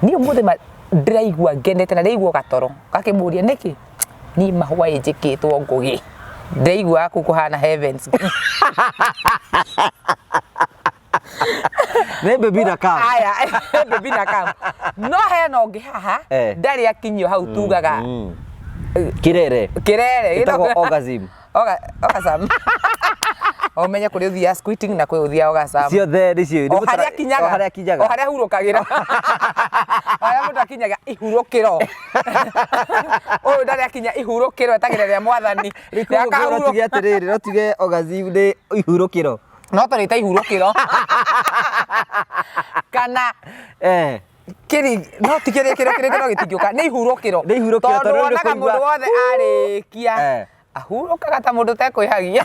Niĩ ũmũthĩ ma ndĩraigua ngenete na ndĩraigua gatoro. Gakĩmũria nĩkĩ? Niĩ mahũa ĩ njĩkĩtwo ngũgĩ. Ndĩraigua kũu kũhana heavens. Nĩ baby na kam. Aya, baby na kam. No hena ũngĩ haha Eh. ndarĩ akinyio hau tugaga Kirere. kĩrere. Ĩtagwo orgasm. Orgasm. Ũmenye kũrĩ ũthiaga squirting na kwĩ ũthiaga orgasm. Ciothe nĩcio. O harĩa akinyaga. O harĩa akinyaga. O harĩa ahurũkagĩra. O harĩa mũndũ akinyaga ihurũkĩro. Ũyũ ndarĩ akinya ihurũkĩro etagĩrĩra rĩa mwathani. Rĩu koguo no tuge atĩrĩrĩ, no tuge orgasm nĩ ihurũkĩro. No tũrĩte ihurũkĩro. Kana Eh. kĩri no ti kĩrĩ kĩrĩ kĩrĩ no gĩtingĩũka nĩ ihurũkĩro. Nĩ ihurũkĩro, Tondũ tondũ rĩu wonaga nĩ kũigua- mũndũ wothe arĩkia. Eh. Ahurũkaga ta mũndũ ũtekwĩhagia.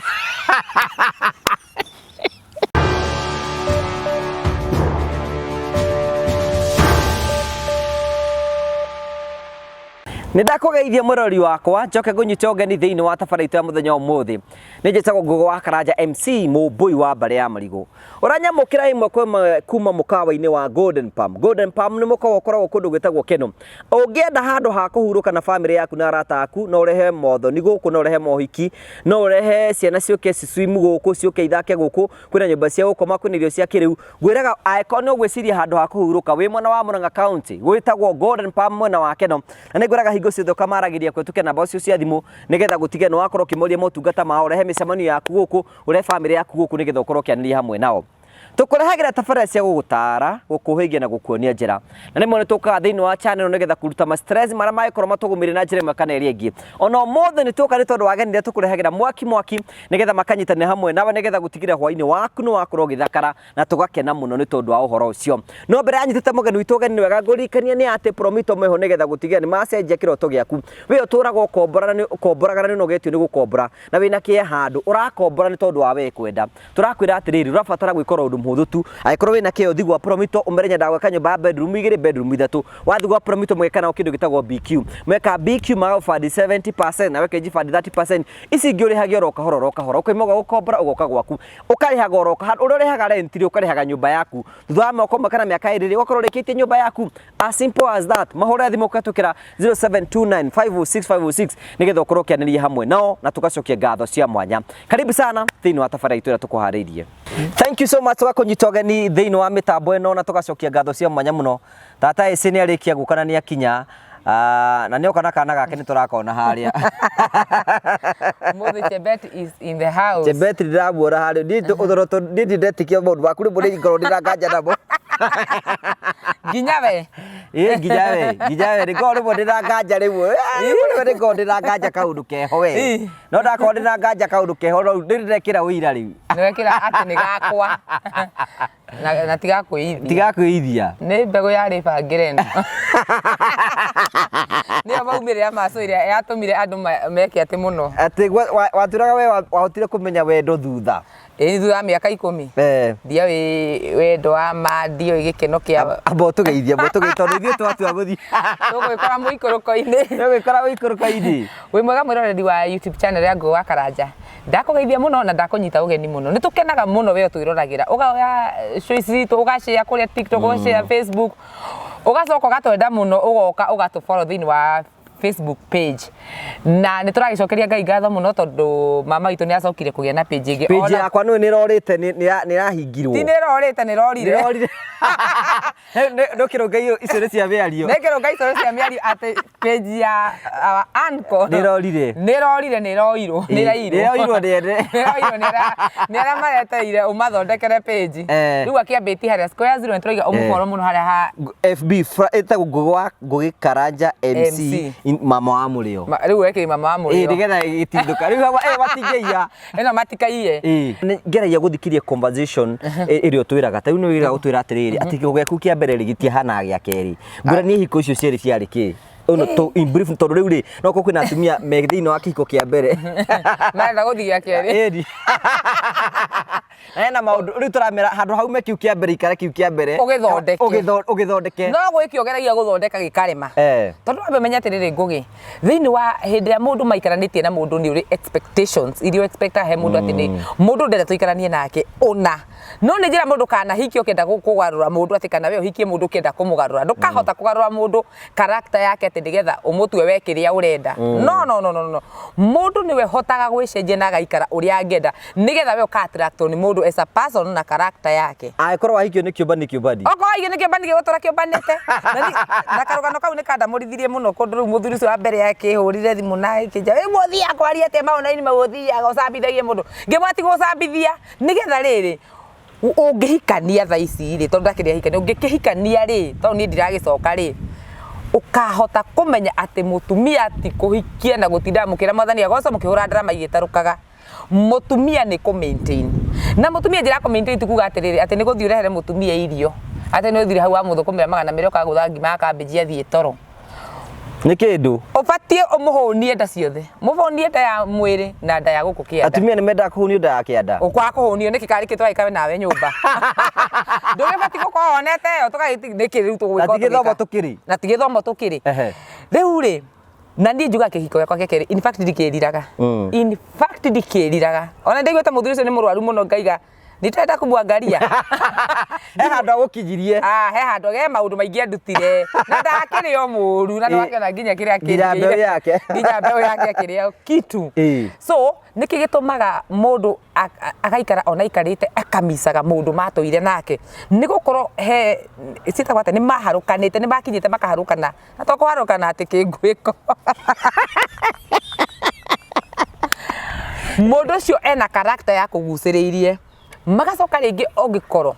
Nĩ ndakũgeithia mũrori wakwa njoke ngũnyite ũgeni thĩinĩ wa tabarĩra itũ ya mũthenya ũmũthĩ. Nĩ njĩtagwo Ngũgĩ wa Karanja MC mũmbũi wa mbarĩ ya marigũ. Ũranyamũkĩra ĩmwe kwa ĩmwe kuma mũkawa-inĩ wa Golden Palm. Golden Palm nĩ mũkawa ũkoragwo kũndũ gwĩtagwo Keno. Ũngĩenda handũ ha kũhurũka na famĩlĩ yaku na arata aku, no ũrehe mothoni gũkũ, no ũrehe mohiki, no ũrehe ciana ciũke ci swim gũkũ, ciũke ithake gũkũ, kwĩna nyũmba cia gũkoma, kwĩna irio cia kĩrĩu. Ngwĩraga angĩkorwo nĩ ũgwĩciria handũ ha kũhurũka wĩ mwena wa Murang'a County, gwĩtagwo Golden Palm mwena wa Keno. Na nĩ ngwĩraga hingo ciothe ũkamaragĩria kũhĩtũkĩra namba icio cia thimũ nĩgetha gũtige nĩ wakorwo ũkĩmoria motungata mao, ũrehe mĩcemanio yaku gũkũ, ũrehe famĩlĩ yaku gũkũ nĩgetha ũkorwo ũkĩaranĩria hamwe nao. Tũkũrehagĩra tabarĩra cia gũgũtaara, gũkũhĩgia na gũkuonia njĩra. Na rĩmwe nĩ tũkaga thĩinĩ wa channel nĩgetha kũruta ma stress marĩa mangĩkorwo matũgũmĩire na njĩra ĩmwe kana ĩrĩa ĩngĩ. Ona ũmũthĩ nĩ tuoka nĩ tondũ wa ageni arĩa tũkũrehagĩra mwaki mwaki nĩgetha makanyitanĩra hamwe nawe nĩgetha gũtigĩrĩra hwainĩ waku nĩ wakorwo ũgĩthakara na tũgakena mũno nĩ tondũ wa ũhoro ũcio. No mbere ya nyitĩte mũgeni witũ ũgeni nĩ wega ngũririkanie nĩ atĩ Promito meho nĩgetha gũtigĩrĩra nĩ macenjia kĩroto gĩaku. We ũtũraga ũkomboraga na nĩ ũnogetio nĩ gũkombora na wĩna kĩeha handũ ũrakombora nĩ tondũ wa we kwenda. Tũrakwĩra atĩrĩrĩ, ũrabatara gwĩka oro ũndũ mũhũthũ tu. Angĩkorwo wĩna kĩo thiĩ gwa Promito ũmere nyendaga gwaka nyũmba ya bedroom igĩrĩ, bedroom ithatũ. Wathiĩ gwa Promito mũgeka nao kĩndũ gĩtagwo BQ. Mweka BQ magagũ fund 70% nawe ũkeji fund 30%. Ici ingĩ ũrĩhagia oro kahora oro kahora. Ũkauma gwa gũkombora ũgoka gwaku. Ũkarĩhaga oro kahora, ũrĩa ũrĩhaga rent rĩ, ũkarĩhaga nyũmba yaku. Thutha wa mwaka ũmwe kana mĩaka ĩrĩ rĩ, ũgakorwo ũrĩkĩtie nyũmba yaku. As simple as that. Mahũre thimũ kũhetũkĩra 0729 506 506 nĩgetha ũkorwo ũkĩanĩria hamwe nao na tũgacokia ngatho cia mwanya. Karibu sana thĩinĩ wa tabarĩra itũ ĩrĩa tũkũharĩirie. Thank you so much tũgakũnyita ũgeni thĩinĩ wa mĩtambo ĩno na tũgacokia ngatho cia mwanya mũno. Tata Ĩsĩ nĩ arĩkia gũka na nĩ akinya. Ah, na nĩoka na kana gake nĩ tũrakona harĩa. Mũthĩ Chebet is in the house. Chebet ndĩramuona harĩa niĩ ũthoro niĩ ndetĩkia maũndũ maku rĩmwe nĩ ngorwo ndĩna nganja namo. Nginya we. Ĩ nginya we, nginya we nĩngorwo rĩmwe ndĩna nganja rĩmwe. Rĩmwe nĩngorwo ndĩna nganja kaũndũ keho we. Ĩ. No ndakorwo ndĩna nganja kaũndũ keho no nĩ ndĩrekĩra ũira rĩu. Nĩwekĩra atĩ nĩ gakwa. Na tigakwĩithia. Tigakwĩithia. Nĩ mbegũ ya rĩbangĩre ĩno. Nĩyo maumĩrĩra ma cũĩ ĩrĩa yatũmire andũ meke atĩ mũno. Atĩ watwĩraga we wahotire kũmenya wendo thutha. Ĩĩ thutha wa mĩaka 10. Eh. Ndiowĩ wendo wa ma, ndiowĩ gĩkeno kĩa. Amba ũtũgeithie, amba ũtũgeithie tondũ ithuĩ twatua gũthiĩ. Tũgwĩkora mũikũrũko-inĩ. Tũgwĩkora mũikũrũko-inĩ. Wĩ mwega mwĩroreri wa YouTube channel ya Ngũgĩ wa Karanja. Ndakũgeithia mũno na ndakũnyita ũgeni mũno. Nĩ tũkenaga mũno we ũtwĩroragĩra. Ũgoya show ici citũ, ũga share kũrĩa TikTok, ũga share Facebook. Ũgacoka ũgatwenda mũno ũgoka ũgatũ follow thĩinĩ wa Facebook page. Na nĩ tũragĩcokeria Ngai ngatho mũno tondũ mama witũ nĩ acokire kũgĩa na page ĩngĩ. Page Ona- yakwa nĩ nĩ ĩrorĩte nĩ ĩrahingirwo. Ti nĩ ĩrorĩte nĩ ĩrorire. Nĩ ĩrorire. Ndũkĩrũnga icio nĩ cia mĩario. Nĩ kĩrũnga icio nĩ cia mĩario atĩ page ya our uncle Nĩ ĩrorire. nĩ ĩrorire nĩ ĩroirwo nĩ ĩrairwo. Nĩ ĩroirwo nĩ ene. Nĩ ĩroirwo nĩ arĩa maretereire ũmathondekere page. Eh. Rĩu akĩambĩtie harĩa square zero nĩ tũraiga ũmũfollow mũno harĩa ha FB ĩtagwo Ngũgĩ wa Ngũgĩ Karanja MC, MC. mama wa mũrĩo. Rĩu wekĩri mama wa Ĩ mũrĩo. nĩgetha ĩgĩtindũka. Rĩu hawa matingĩiya. Ĩno matikaiye. Ĩ nĩ ngeragia gũthikĩria conversation ĩrĩa ũtwĩraga. Ta rĩu nĩ wĩraga gũtwĩra atĩrĩrĩ atĩ kĩhiko gĩaku kĩa mbere rĩ gĩtiahanaga gĩa kerĩ. Ngũrani ya ihiko icio cierĩ ciarĩ kĩ? Ũno tũ in brief tondũ rĩu rĩ no korwo kwĩna atumia me thĩinĩ wa kĩhiko kĩa mbere. Marenda gũthiĩ gĩa kerĩ. Ĩni. Na hena maũndũ rĩu tũramera handũ haume kĩu kĩa mbere ikare kĩu kĩa mbere. Ũgĩthondeke. Ũgĩthondeke. No gwĩke ũgeragia gũthondeka gĩkarema. Eh. Tondũ wambe ũmenye atĩrĩrĩ Ngũgĩ, thĩinĩ wa hĩndĩ ĩrĩa mũndũ maikaranĩtie na mũndũ nĩ ũrĩ expectations iria ũ expect he mũndũ atĩ nĩ mũndũ ndĩrenda tũikaranie nake ũna. No nĩ njĩra mũndũ kanahikia ũkĩenda kũgarũra mũndũ atĩ kana we ũhikie mũndũ ũkĩenda kũmũgarũra, ndũkahota kũgarũra mũndũ character yake atĩ nĩgetha ũmũtue we kĩrĩa ũrenda. No, no, no, no, no. Mũndũ nĩwe hotaga gwĩcenjia na agaikara ũrĩa angĩenda nĩgetha we ũka attractwo nĩ mũndũ as a person na character yake. Angĩkorwo wahikio nĩ kĩũmbani kĩũmbani. Okorwo wahikio nĩ kĩũmbani gĩgũtũra kĩũmbanĩte. Na karũgano kau nĩ kandamũrithirie mũno kũndũ rĩu mũthuri ũcio wa mbere akĩhũrire thimũ na akĩnjĩra rĩu ũthiaga kwaria atĩa maũndũ-inĩ mau ũthiaga ũcambithagia mũndũ. Ngĩmwĩra ti gũcambithia nĩgetha rĩrĩ ũngĩhikania thaa ici rĩ, tondũ ndakĩrĩ ahikania, ũngĩkĩhikania rĩ, tondũ niĩ ndiragĩcoka rĩ, ũkahota kũmenya atĩ mũtumia ti kũhikia na gũtinda mũkĩra mwathani agocwo mũkĩhũra ndarama igĩtarũkaga. Mũtumia nĩ kũ maintain. Na mũtumia njĩra ya kũ maintain ti kuga atĩrĩrĩ, atĩ nĩ gũthiĩ ũrehere mũtumia irio, atĩ nĩ ũthire hau wamũthũkũmĩra 200 ũkagũtha ngima ya kambĩnji athiĩ toro. Nĩ kĩndũ. Ũbatiĩ ũmũhũnie nda ciothe. Mũhũnie nda ya mwĩrĩ na nda ya gũkũ kĩanda. Atumia nĩ mendaga kũhũnio nda ya kĩanda. Ũkwaga kũhũnio nĩkĩ karĩ kĩ tũragĩka nawe nyũmba. Ndũgĩbatiĩ gũkorwo wonete ĩyo tũgagĩti nĩkĩ rĩu tũgwĩka Na ti gĩthomo tũkĩrĩ. Na ti gĩthomo tũkĩrĩ. Rĩu rĩ, na niĩ njugaga kĩhiko gĩakwa gĩa kerĩ, in fact ndikĩriraga. In fact ndikĩriraga. Ona ndaiguĩte mũthuri ũcio nĩ mũrwaru mũno ngaiga nitaenda kumwangaria. He handũ agũkinyirie. Ah, he handũ he maũndũ maingĩ andutire na ndakĩrĩ o mũru na nĩwakĩona nginya kĩrĩa Nginya mbeũ yake. Nginya mbeũ yake akĩrĩa kitu. So nĩkĩ gĩtũmaga mũndũ agaikara ona aikarĩte akamicaga mũndũ matũire nake? Nĩ gũkorwo he ciĩtagwo atĩa, nĩ maharũkanĩte, nĩ makinyĩte makaharũkana. Na to kũharũkana atĩ kĩngwĩko. Mũndũ ũcio ena character ya kũgucĩrĩirie. Magacoka rĩngĩ ũngĩkorwo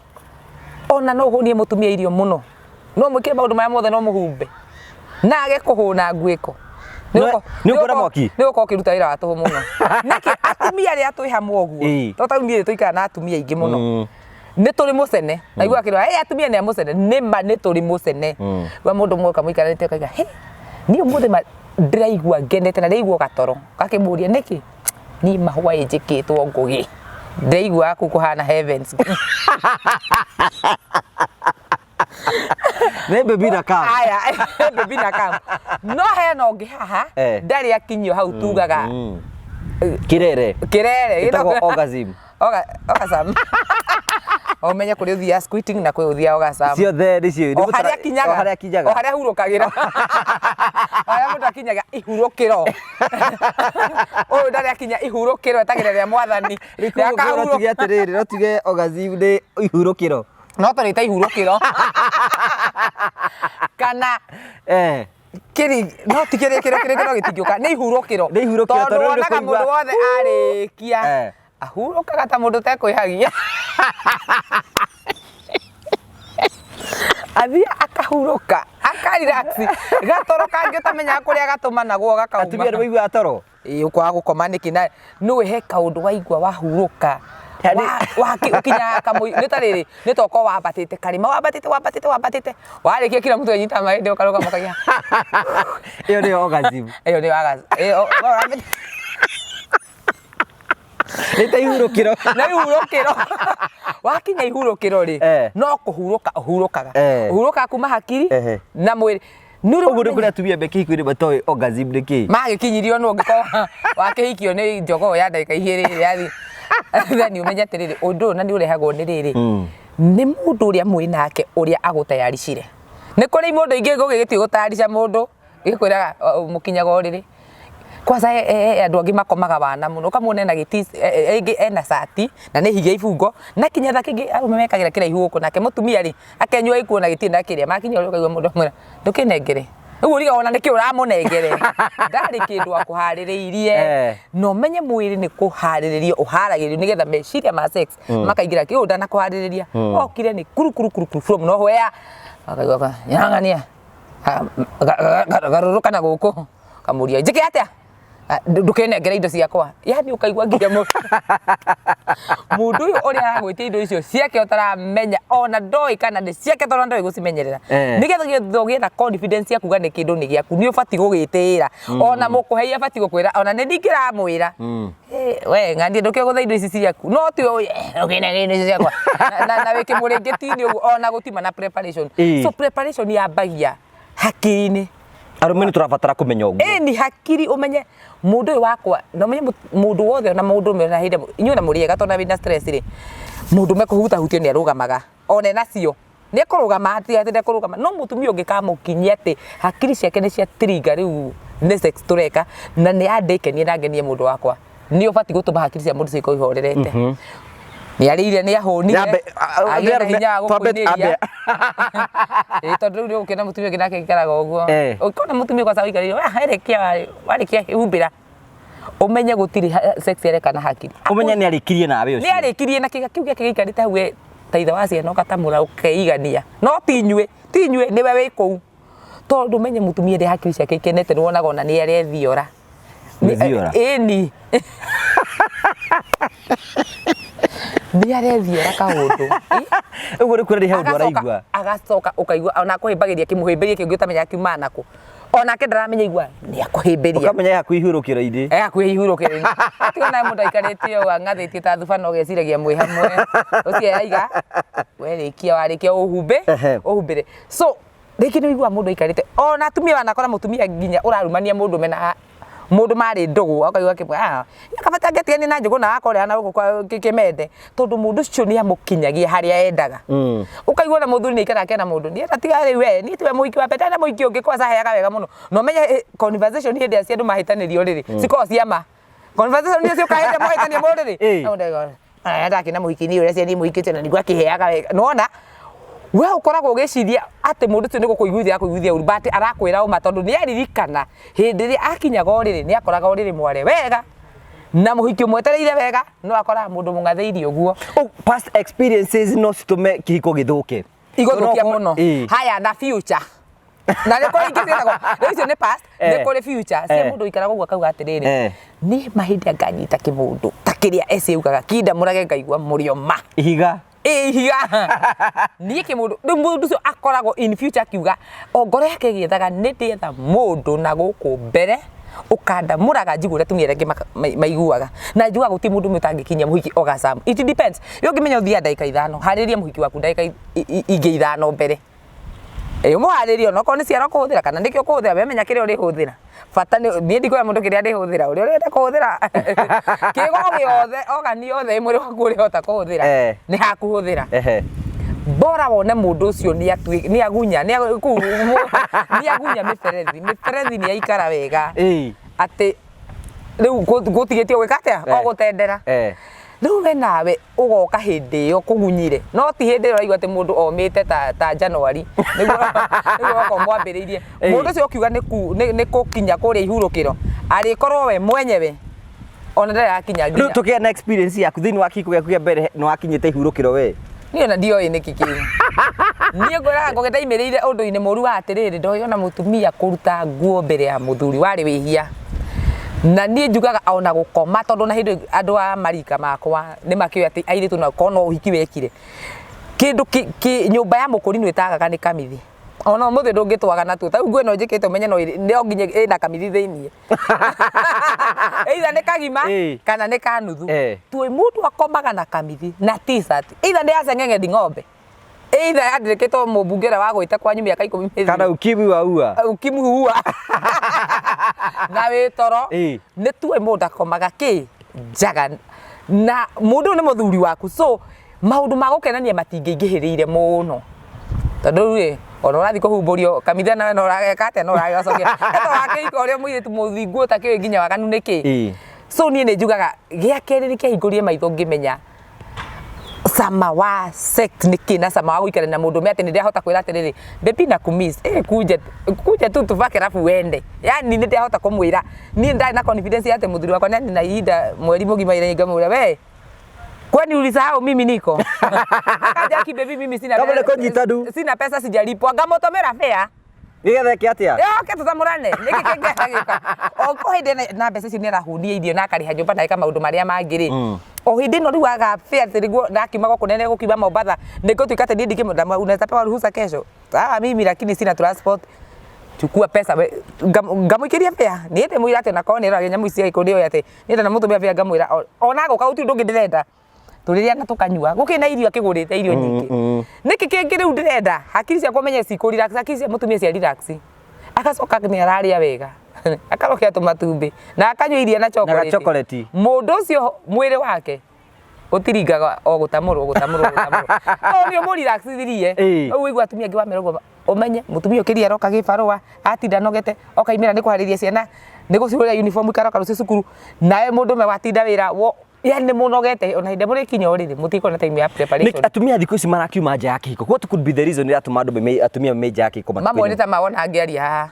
ona no ũhũnie mũtumia irio mũno, no mwĩkĩre maũndũ marĩa mothe no mũhumbe na age kũhũna nguĩko. Nĩ ũkuona mwaki? Nĩ ũgũkorwo ũkĩruta wĩra wa tũhũ mũno. Nĩkĩ atumia arĩa twĩ hamwe ũguo, to ta rĩu niĩ tũikaraga na atumia aingĩ mũno. Nĩ tũrĩ mũcene. Naigua akĩrwo, hey, atumia nĩ a mũcene. Nĩ ma nĩ tũrĩ mũcene. Wa mũndũ ũmwe ũkamũikarĩte ũkaiga, hey, niĩ ũmũthĩ ma ndĩraigua ngenete na ndĩraigua gatoro. Ũgakĩmũria nĩkĩ? Niĩ mahũa njĩkĩtwo ngũgĩ. Ndĩraigua kũu kũhana heavens. Nĩ baby na kam. Aya, baby na kam. No hena ũngĩ haha, ndarĩ akinyio hau tugaga. Kirere. Kirere. Ĩtagwo orgasm. Orgasm. Ũmenye kũrĩ ũthiaga squirting na kwĩ ũthiaga orgasm. Ciothe nĩcio. O harĩa akinyaga. O harĩa akinyaga. O harĩa ahurũkagĩra. O harĩa mũndũ akinyaga ihurũkĩro. Ũyũ ndarĩ akinya ihurũkĩro etagĩrĩra rĩa mwathani. Rĩu no tuge atĩrĩrĩ, no tuge orgasm nĩ ihurũkĩro. No tũrĩte ihurũkĩro. Kana kĩrĩ no ti kĩrĩkĩro, kĩrĩkĩro gĩtingĩũka, nĩ ihurũkĩro. Nĩ ihurũkĩro, tondũ tondũ rĩu wonaga nĩ mũndũ kũigua- wothe arĩkia ahurũkaga ta mũndũ ũtekwĩhagia. Athiĩ akahurũka, aka relax, gatoro kangĩ ũtamenyaga kũrĩa gatũmanagwo gakauma. Atumia nĩ maiguaga toro? Ĩĩ ũkwaga gũkoma nĩkĩ na nĩũĩ he kaũndũ waigua wahurũka. Ũkinyaga kamũi, nĩ ta rĩrĩ, nĩ ta ũkorwo wambatĩte karĩma, wambatĩte, wambatĩte, wambatĩte, warĩkia kila mtu anyita mahĩndĩ ũkarũgama ũkaiga. Ĩyo nĩyo orgasm. Ĩyo nĩyo orgasm. Ĩyo, Nĩ ta ihurũkĩro. Nĩ ihurũkĩro. Wakinya ihurũkĩro rĩ, no kũhurũka ũhurũkaga. Ũhurũkaga kuma hakiri na mwĩrĩ. Nĩ ũrĩ Ũguo nĩ kũrĩ atumia me kĩhiko-inĩ matoĩ orgasm nĩ kĩĩ. Magĩkinyirio nũ ũngĩkorwo wakĩhikio nĩ njogoo ya ndagĩka igĩrĩ yathi. Then ũmenye atĩrĩrĩ, ũndũ ũyũ na nĩ ũrehagwo nĩ rĩrĩ, nĩ mũndũ ũrĩa mwĩ nake ũrĩa agũtayaricire. Nĩ kũrĩ mũndũ ingĩ gũgĩgĩthiĩ gũtayarica mũndũ, gĩkwĩraga mũkinyaga ũrĩrĩ. Kwanza he andũ angĩ makomaga wana mũno, ũkamuona ena gĩti, ĩngĩ ena cati na nĩ hige ibungo, na kĩnyatha kĩngĩ arũme mekagĩra kĩraihu gũkũ, nake mũtumia rĩ, akenyua gĩkuo na gĩtirĩ na kĩrĩa, makinya ũrĩrĩ ũkaigua mũndũ amwĩra ndũkĩnengere. Rĩu ũrigagwo ona nĩkĩ ũramũnengere, ndarĩ kĩndũ akũharĩrĩirie. Na ũmenye mwĩrĩ nĩ kũharĩrĩrio ũharagĩrĩrio nĩgetha meciria ma sex makaingĩra, kĩu ndanakũharĩrĩria, okire nĩ kuru kuru kuru kuru from nowhere, akaigua nyang'ania. Garũrũka na gũkũ kamũria njĩke atĩa ndũkenengere indo ciakwa, yani ũkaigua nginya mũndũ ũyũ ũrĩa aragwĩtia indo icio ciake ũtaramenya ona ndoĩ kana nĩ ciake tondũ ndoĩ gũcimenyerera. Nĩgetha ũgĩe na confidence ya kuga nĩ kĩndũ nĩ gĩaku nĩ ũbatiĩ gũgĩtĩĩra, ona mũkũhei abatiĩ gũkwĩra ona nĩ ndingĩramwĩra we ng'ania ndũkĩgũtha indo ici ciaku, no ti ũkĩnengere indo ici ciakwa na wĩ kĩmũrĩngĩti-inĩ ũguo ona gũtiuma na preparation. So preparation yambagia hakiri-inĩ. Arũme nĩ tũrabatara kũmenya ũguo. Ĩni hakiri ũmenye mũndũ ũyũ wakwa, na ũmenye mũndũ wothe ona mũndũ ũmwe na hĩndĩ inyuĩ ona mũrĩ ega tondũ wĩna stress rĩ, Mũndũ mekũhutahutio nĩ arũgamaga one nacio nĩ ekũrũgama, atĩ atĩ ndekũrũgama. No mũtumia ũngĩkamũkinyia atĩ hakiri ciake nĩ cia trigger, rĩu nĩ sex tũreka na nĩ andĩkenie na ngenie mũndũ wakwa, nĩ ũbatiĩ gũtũma hakiri cia mũndũ cikorwo ihorerete. Nĩ arĩire, nĩ ahũnire, agĩe na hinya wa gũkũinĩria. Ĩĩ, tondũ rĩu nĩ ũgũkĩona mũtumia ũngĩ nake aikaraga ũguo. Ũngĩkona mũtumia kwanza ũikarĩire warĩkia warĩkia humbĩra, ũmenye gũtirĩ sex areka na hakiri. Ũmenye nĩ arĩkirie nawe ũcio. Nĩ arĩkirie na kĩga kĩu gĩake gĩikarĩte hau ta ithe wa ciana, ũgatamũra ũkeigania. No ti inyuĩ, ti inyuĩ, nĩwe wĩ kũu. Tondũ ũmenye mũtumia rĩrĩa hakiri ciake ikenete, nĩ wonaga ona nĩ arethiora. Gwĩthiora? Ĩni, nĩ arethiora kaũndũ. Ũguo nĩ kuona he ũndũ araigua. Agacoka ũkaigua ona akũhĩmbagĩria kĩmũhĩmbĩrie kĩngĩ ũtamenya kiumaga nakũ. Onake ndaramenya, igua nĩ akũhĩmbĩria. Ũkamenya he hakuhĩ ihurũkĩro-inĩ. E hakuhĩ ihurũkĩro-inĩ. Atiga nawe mũndũ aikarĩte ũũ ang'athĩtie ta thuba na ũgeciragia mwĩ hamwe. Ũcio aiga werĩkia warĩkia ũhumbĩ ũhumbĩre. So rĩngĩ nĩ ũiguaga mũndũ aikarĩte ona atumia, wanakora mũtumia nginya ũrarumania mũndũ mena mũndũ marĩ ndũgũ, akaigua akĩmwĩra, "Ah, kabata ngĩtiganie na Njũgũna wakwa ũrĩa na gũkũ kwa Kĩmende," tondũ mũndũ ũcio nĩ amũkinyagia harĩa endaga. Ũkaigua ona mũthuri nĩ aikaraga akena mũndũ, niĩ tiga rĩu we, niĩ tiwe mũhiki wa mbere, ndarĩ na mũhiki ũngĩ kwanza aheaga wega mũno. Na ũmenye conversation hĩndĩ ĩrĩa andũ mahĩtanĩrio rĩrĩ, cikoragwo cia ma. Conversation iria ciũkaga hĩndĩ ĩrĩa mwahĩtania mũno rĩrĩ, aya ndakĩna mũhiki niĩ ũrĩa niĩ mũhiki ũcio na nĩguo akĩheaga wega. Nĩwona we ũkoragwo ũgĩciria atĩ mũndũ ũcio nĩ gũkũiguithia arakũiguithia ũru, but arakwĩra ũma, tondũ nĩ aririkana hĩndĩ ĩrĩa akinyaga ũrĩrĩ nĩ akoraga ũrĩrĩ mware wega na mũhiki ũmwetereire wega, no akoraga mũndũ mũng'athĩirie ũguo. Oh, past experiences no citũme kĩhiko gĩthũke. Igũthũkia mũno. Haya, na future na nĩ kũrĩ ingĩ ciĩtagwo rĩu icio nĩ past, nĩ kũrĩ future cia mũndũ ũikaraga ũguo akauga atĩrĩrĩ, niĩ mahinda nganyita kĩmũndũ ta kĩrĩa eci augaga kinda mũrage ngaigua mũrĩo ma Ihiga. Ĩ, ihiga niĩ kĩmũndũ. Rĩu mũndũ ũcio akoragwo in future akiuga o ngoro yake ĩgĩethaga, nĩ ndĩetha mũndũ na gũkũ mbere ũkandamũraga njigue ũrĩa atumia arĩa angĩ maiguaga, na njugaga gũtirĩ mũndũ ũmwe ũtangĩkinyia mũhiki orgasm. It depends. Rĩu ũngĩmenya ũthiaga ndagĩka 5, harĩria mũhiki waku ndagĩka ingĩ 5 mbere. Ĩ, ũmũharĩrie onokorwo nĩ ciara ũkũhũthĩra kana nĩkĩ ũkũhũthĩra, we menya kĩrĩa ũrĩhũthĩra. Bata nĩ niĩ ndikwĩra mũndũ kĩrĩa arĩhũthĩra, ũrĩa ũrenda kũhũthĩra kĩgo gĩothe, organ yothe ĩ mwĩrĩ waku ũrĩhota kũhũthĩra nĩ haku hũthĩra. Bora wone mũndũ ũcio nĩ agunya kũu nĩ agunya mĩberethi, mĩberethi nĩ yaikara wega atĩ rĩu gũtigĩtio gwĩka atĩa? O gũtendera. Rĩu we nawe ũgoka hĩndĩ ĩyo kũgunyire, no ti hĩndĩ ĩyo ũraigua atĩ mũndũ omĩte ta January nĩguo nĩguo woka ũmwambĩrĩirie. Mũndũ ũcio ũkiuga nĩ kũkinya kũrĩa ihurũkĩro, arĩkorwo we mwenyewe ona ndarĩ arakinya Rĩu nginya. Tũkĩgĩa na experience yaku thĩinĩ wa kĩhiko gĩaku kĩa mbere, nĩ wakinyĩte ihurũkĩro we? Niĩ ona ndioĩ nĩkĩ kĩu. Niĩ ngwĩraga ngũgĩ ndaimĩrĩire ũndũ-inĩ mũru wa atĩrĩrĩ, ndoĩ ona mũtumia kũruta nguo mbere ya mũthuri warĩ wĩhia. Na niĩ njugaga ona gũkoma, tondũ na hĩndĩ andũ a marika makwa nĩ makĩũĩ atĩ airĩtu na korwo no ũhiki wekire. Kĩndũ kĩ nyũmba ya mũkũrinũ ĩtagaga nĩ kamithi. Ona ũmũthĩ ndũngĩtwaga natuo. Ta rĩu nguo ĩno njĩkĩte ũmenye no nginya ĩna kamithi thĩiniĩ. Either nĩ kagima kana nĩ ka nuthu. Tuĩ mũndũ akomaga na kamithi na t-shirt. Either nĩ ya ceng'eng'endi ng'ombe. Either yandĩkĩtwo mũmbunge ũrĩa wagwĩte kwanyu mĩaka 10 mĩthiru. Kana ukimwi waua. Ukimwi huua. Na wĩ toro. Nĩ tuĩ mũndũ akomaga kĩ njaga na mũndũ ũyũ nĩ mũthuri waku, so maũndũ ma gũkenania matingĩingĩhĩrĩire mũno, tondũ rĩu ĩ ona ũrathiĩ kũhumbũrio kamitha nawe no ũrageka atĩa, no ũragĩcokia eto wa kĩhiko ũrĩa mũirĩtu mũthingu ũtakĩũĩ nginya waganu nĩ kĩ. So niĩ nĩ njugaga gĩa kerĩ nĩ kĩahingũrire maitho ngĩmenya cama wa sex nĩ kĩ, na cama wa gũikara na mũndũ ũmwe, atĩ nĩ ndĩrahota kwĩra atĩrĩrĩ, "Baby, na kumiss, eh, kuja kuja tu tuvake alafu uende." Yani nĩ ndĩrahota kũmwĩra, niĩ ndarĩ na confidence ya atĩ mũthuri wakwa nĩ na ihinda mweri mũgima ira ngamwĩra, "We, kwani ulisahau mimi niko?" Akaja, "Aki baby, mimi sina Kama nĩ kũnyita ndu. sina pesa, sijalipwa." Ngamũtũmĩra fare. Nĩgetha eke atĩa? Yoke tũtamũrane, nĩkĩ kĩngĩ agĩka o ko hĩndĩ na mbeca icio nĩ arahũnia irio na akarĩha nyũmba na eka maũndũ marĩa mangĩ rĩ, o hĩndĩ ĩno rĩu aga fare atĩ nĩguo ndakiuma gũkũ nene gũkiuma Mombatha nĩ ngũtuĩka atĩ niĩ ndingĩmũ, "Unaweza pewa ruhusa kesho?" "Sawa, mimi lakini sina transport." "Chukua pesa we." Ngamũikĩria fare. Niĩ ndĩmwĩra atĩ onakorwo nĩ ĩroragia nyamũ ici cia gĩkũyũ nĩoĩ atĩ niĩ ndanamũtũmĩra fare, ngamwĩra ona agũka gũtirĩ ũndũ ũngĩ ndĩrenda, tũrĩrĩa na tũkanyua, gũkĩrĩ na irio, akĩgũrĩte irio nyingĩ. Nĩkĩ kĩngĩ rĩu ndĩrenda? Hakiri ciakwa menye cikũ relax, hakiri cia mũtumia cia relax, agacoka nĩ ararĩa wega, akarokea tũmatumbĩ na akanyua iria na chocolate. Chocolate. Mũndũ ũcio mwĩrĩ wake Gũtiringaga o gũtamũrwo gũtamũrwo gũtamũrwo. To nĩ ũmũrelaxithirie. Rĩu ũigua atumia angĩ wamera ũguo ũmenye mũtumia ũkĩria aroka gĩbarũa atinda anogete okaimĩra nĩ kũharĩria ciana nĩ gũcigũrĩra uniform ikaroka rũciũ cukuru nawe mũndũme watinda wĩra wo yani nĩ mũnogete ona hĩndĩ mũrĩkinya ũrĩrĩ mũtikorwo na time ya preparation. Atumia thikũ ici marakiuma nja ya kĩhiko. What could be the reason ĩratũma andũ maume atumia maume nja ya kĩhiko matukũ-inĩ? Mamwe nĩ ta mawona ngĩaria haha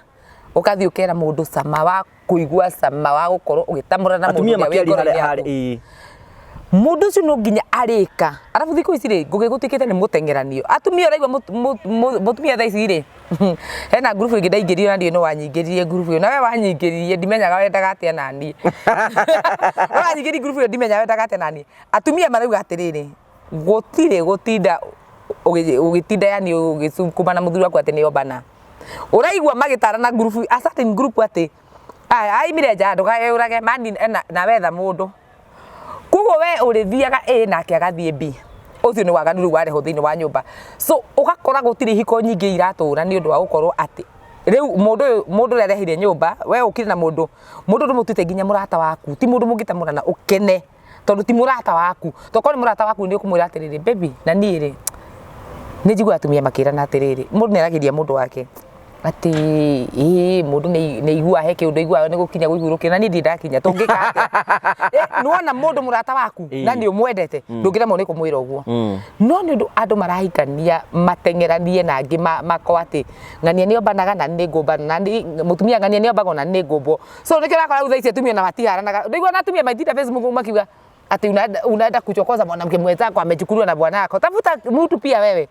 ũkathiĩ ũkera mũndũ cama wa kũigua cama wa gũkorwo ũgĩtamũra na mũndũ Atumia ũrĩa wĩ makĩaria ngoro-inĩ harĩa yaku. harĩ ĩĩ. Mũndũ ũcio no nginya arĩka arabu thikũ ici rĩ ngũgĩ gũtuĩkĩte nĩ mũteng'eranio atumia ũraigua mũtumia thaa ici rĩ hena ngurubu ĩngĩ ndaingĩrire na ndiũĩ nũ wanyingĩririe ngurubu ĩyo na we wanyingĩririe ndimenyaga wendaga atĩa naniĩ we wanyingĩririe ngurubu ĩyo ndimenyaga wendaga atĩa naniĩ atumia marauga atĩrĩrĩ gũtirĩ gũtinda ũgĩtinda yani ũgĩcukuma na mũthuri waku atĩ nĩ ombana ũraigua magĩtarana ngurubu a certain group atĩ aya aimire nja ndũkeyũrage mani na wetha mũndũ koguo we ũrĩthiaga A nake agathiĩ B ũcio nĩ waganu rĩu warehwo thĩinĩ wa nyũmba so ũgakora gũtirĩ ihiko nyingĩ iratũra nĩ ũndũ wa gũkorwo atĩ rĩu mũndũ ũyũ mũndũ ũrĩa arehire nyũmba we ũkire na mũndũ mũndũ ndũmũtuĩte nginya mũrata waku ti mũndũ mũngĩtamũrana ũkene tondũ ti mũrata waku tokorwo nĩ mũrata waku nĩ ũkũmwĩra atĩrĩrĩ baby na niĩ rĩ nĩ njiguaga atumia makĩrana atĩrĩrĩ mũndũ nĩ aragĩria mũndũ wake atĩ ĩĩ mũndũ nĩ aiguaga he kĩũndũ aiguaga nĩ gũkinya gũihurũkĩra na niĩ ndirĩ ndakinya tũngĩka atĩa nĩwona mũndũ mũrata waku na nĩ ũmwendete ndũngĩremwo nĩ kũmwĩra ũguo no nĩ ũndũ andũ marahikania mateng'eranie na angĩ makorwo atĩ ng'ania nĩ ombanaga na nĩ ngũmbana na mũtumia ng'ania nĩ ombagwo na nĩ ngũmbwo so nĩkĩo ũrakora rĩu thaa ici atumia na matiharanaga ndũiguaga na atumia maitinda Facebook makiuga ati unaenda kuchokoza mwanamke mwenzako amechukuliwa na bwana yako tafuta mtu pia wewe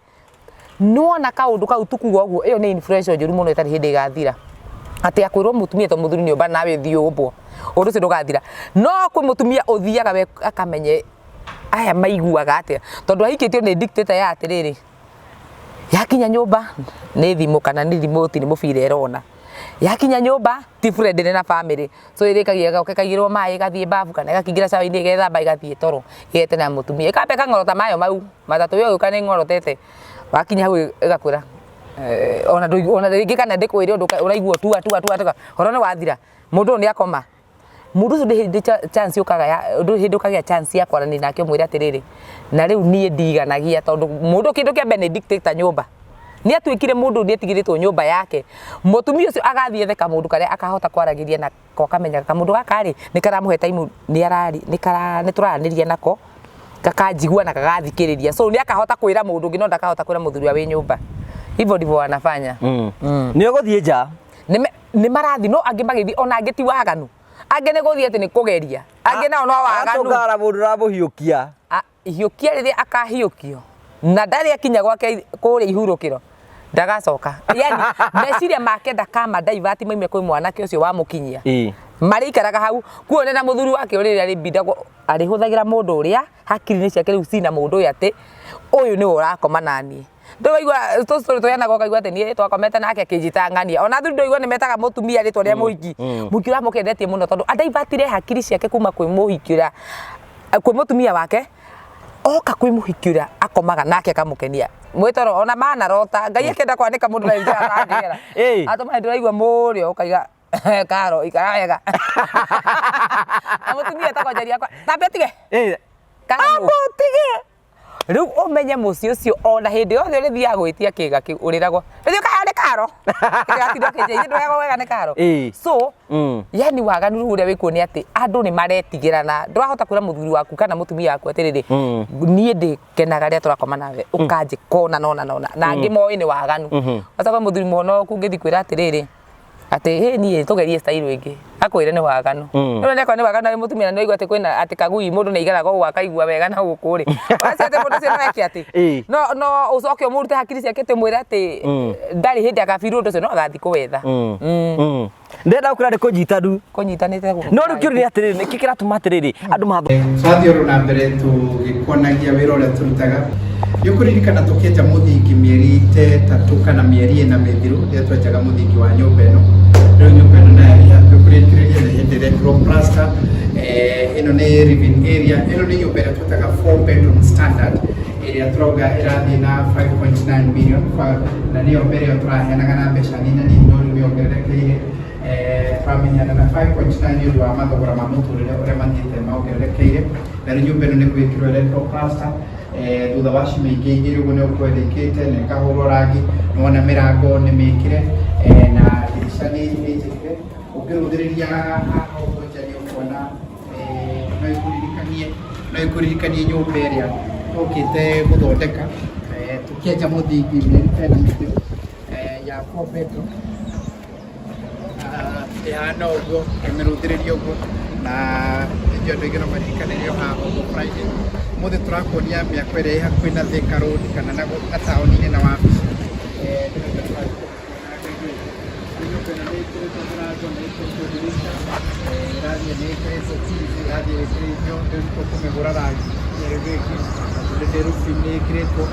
nĩwona kaũndũ kau tukuga ũguo ĩyo nĩ influence njũru mũno ĩtarĩ hĩndĩ ĩgathira atĩ akwĩrwo mũtumia to mũthuri nĩ ũmba nawe thiĩ ũmbwo ũndũ ũcio ndũgathira no kwĩ mũtumia ũthiaga we akamenye aya maiguaga atĩa tondũ ahikĩtio nĩ dictator ya atĩrĩrĩ yakinya nyũmba nĩ thimũ kana nĩ remote nĩ mũbira ĩrona yakinya nyũmba ti friendly na family so ĩrĩkagia ĩgoka ĩkaigĩrwo maĩ ĩgathiĩ bafu kana ĩgakĩingĩra shower-inĩ ĩgethamba ĩgathiĩ toro ĩgetana mũtumia ĩkamba ĩkang'orota mayo mau matatũ we ũgĩũka nĩ ng'orotete wakinya hau ĩgakwĩra ona ona rĩngĩ kana ndĩkwĩre ũndũ ũraigua tua tua tua tua horo nĩ wathira mũndũ ũyũ nĩ akoma mũndũ ũcio ndĩ hĩndĩ chance yũkaga ya ndũrĩ hĩndĩ ũkagĩa chance ya kwaranĩria nake ũmwĩre atĩrĩrĩ na rĩu niĩ ndiganagia tondũ mũndũ kĩndũ kĩa mbere nĩ dictator nyũmba nĩ atuĩkire mũndũ nĩ atigĩrĩtwo nyũmba yake mũtumia ũcio agathiĩ ethe kamũndũ karĩa akahota kwaragĩria nako akamenyaga kamũndũ gaka rĩ nĩ karamũhe time nĩ arari nĩ kara nĩ tũraranĩria nako gakanjigua na gagathikĩrĩria so nĩ akahota kwĩra mũndũ ũngĩ no ndakahota kwĩra mũthuri ũrĩa wĩ nyũmba hivyo ndivyo wanafanya. Nĩ ũgũthiĩ nja Nĩ marathiĩ no angĩ magĩthiĩ ona angĩ ti waganu angĩ nĩ gũthiĩ atĩ nĩ kũgeria angĩ nao no waganu atũngara mũndũ ũramũhiũkia Hiũkia rĩrĩa akahiũkio na ndarĩ akinya gwake kũrĩa ihurũkĩro ndagacoka yani meciria make ndakama divert maime kwĩ mwanake ũcio wamũkinyia marĩikaraga hau kuo na mũthuri wake ũrĩa arĩbinda arĩhũthagĩra mũndũ ũrĩa hakiri-inĩ ciake rĩu cina mũndũ ũyũ atĩ ũyũ nĩwe ũrakoma naniĩ ndũraigua tũcũrĩ tũheanaga ũkaigua atĩ niĩ twakomete nake akĩnjĩta ng'ania ona athuri ndũraigua nĩ metaga mũtumia rĩtwa rĩa mũhiki mũhiki ũramũkendetie mũno tondũ adaivatire hakiri ciake kuma kwĩ mũhiki ũrĩa kwĩ mũtumia wake oka kwĩ mũhiki ũrĩa akomaga nake akamũkenia mwĩtoro ona manarota Ngai akĩenda kwanĩka mũndũ na njĩra atangĩgera atũma ndũraigua mũrĩo ũkaiga karo ikara wega na mũtumia etagwo Njeri akwa tambe ũtige Karo ũtige rĩu ũmenye mũciĩ ũcio ona hĩndĩ yothe ũrĩthiaga gwĩtia kĩga kĩu ũrĩragwo rĩu ũkaya nĩ karo gĩgatinda ũkĩnjĩra ithuĩ ndũheagwo wega nĩ karo so yani waganu rĩu ũrĩa wĩkuo nĩ atĩ andũ nĩ maretigĩrana ndũrahota kwĩra mũthuri waku kana mũtumia waku atĩrĩrĩ niĩ ndĩkenaga rĩrĩa tũrakoma nawe ũkanjĩka ũna na ũna na ũna na angĩ moĩ nĩ waganu wacoka mũthuri mũhonoku ũngĩthiĩ kwĩra atĩrĩrĩ atĩ hĩ niĩ tũgerie style ĩngĩ akwĩre nĩ waganu rĩu nĩakorwo nĩ waganu arĩ mũtumia na nĩwaigua atĩ kwĩna atĩ kagui mũndũ nĩaigaraga ũguo akaigua wega na gũkũ rĩ wacia atĩ mũndũ ũcio no eke atĩ no no ũcoke ũmũrute hakiri ciake atĩ ũmwĩre atĩ ndarĩ hĩndĩ agabirwo ũndũ ũcio no agathiĩ kũwetha. Ndĩrenda gũkwĩra nĩ kũnyitanu Kũnyitanĩte gũkũ. No rĩu kĩũria nĩ atĩrĩrĩ nĩkĩ kĩratũma atĩrĩrĩ andũ matho Twathiĩ oro na mbere tũgĩkuonagia wĩra ũrĩa tũrutaga. Nĩ ũkũririkana tũkĩenja mũthingi mĩeri ta ĩtatũ kana mĩeri ĩna mĩthiru rĩrĩa twenjaga mũthingi wa nyũmba ĩno. Rĩu nyũmba ĩno nayo ĩ hakuhĩ kũrĩkĩrĩria nĩ hĩndĩ ĩrekĩrwo plaster. Ĩno nĩ living area, ĩno nĩ nyũmba ĩrĩa twĩtaga 4 bedroom standard ĩrĩa tũrauga ĩrathiĩ na 5.9 million na nĩyo mbere ĩyo tũraheanaga na mbeca nini nini no rĩu nĩ yongererekeire. Tũramenyana na 5.9 nĩ ũndũ wa mathogora ma mũtũrĩre ũrĩa mathiĩte mongererekeire. Na rĩu nyũmba ĩno nĩ gwĩkĩrwo ĩrekĩrwo plaster, thutha wa ciumia ingĩ igĩrĩ ũguo nĩ gũkorwo ĩrĩkĩte na ĩkahũrwo rangi. Nĩ wona mĩrango nĩ mĩkĩre, na ndirica nĩ njĩkĩre. Ũngĩrũthĩrĩria haha ũguo nja nĩ ũkuona, no ĩkũririkanie nyũmba ĩrĩa tũkĩte gũthondeka, tũkĩenja mũthingi mĩeri ta ĩna mĩthiru, ya 4 bedroom. Ĩhana ũguo, ũngĩmĩrũthĩrĩria ũguo, na nĩnjũĩ andũ aingĩ no maririkane ĩrĩ o haha ũguo Friday. Ũmũthĩ tũrakuonia mĩako ĩrĩa ĩ hakuhĩ na Thika Road kana na taũni-inĩ na wabici. Rĩu nyũmba ĩno nĩ ĩkĩrĩtwo mũrango, nĩ ĩkĩrĩtwo ndirica, ĩrathiĩ nĩ ĩkĩrĩtwo TV, ĩrathiĩ ĩkĩrĩtio, rĩu tũkũmĩhũra rangi rĩu rĩngĩ, na tũrĩndĩ roofing nĩ ĩkĩrĩtwo,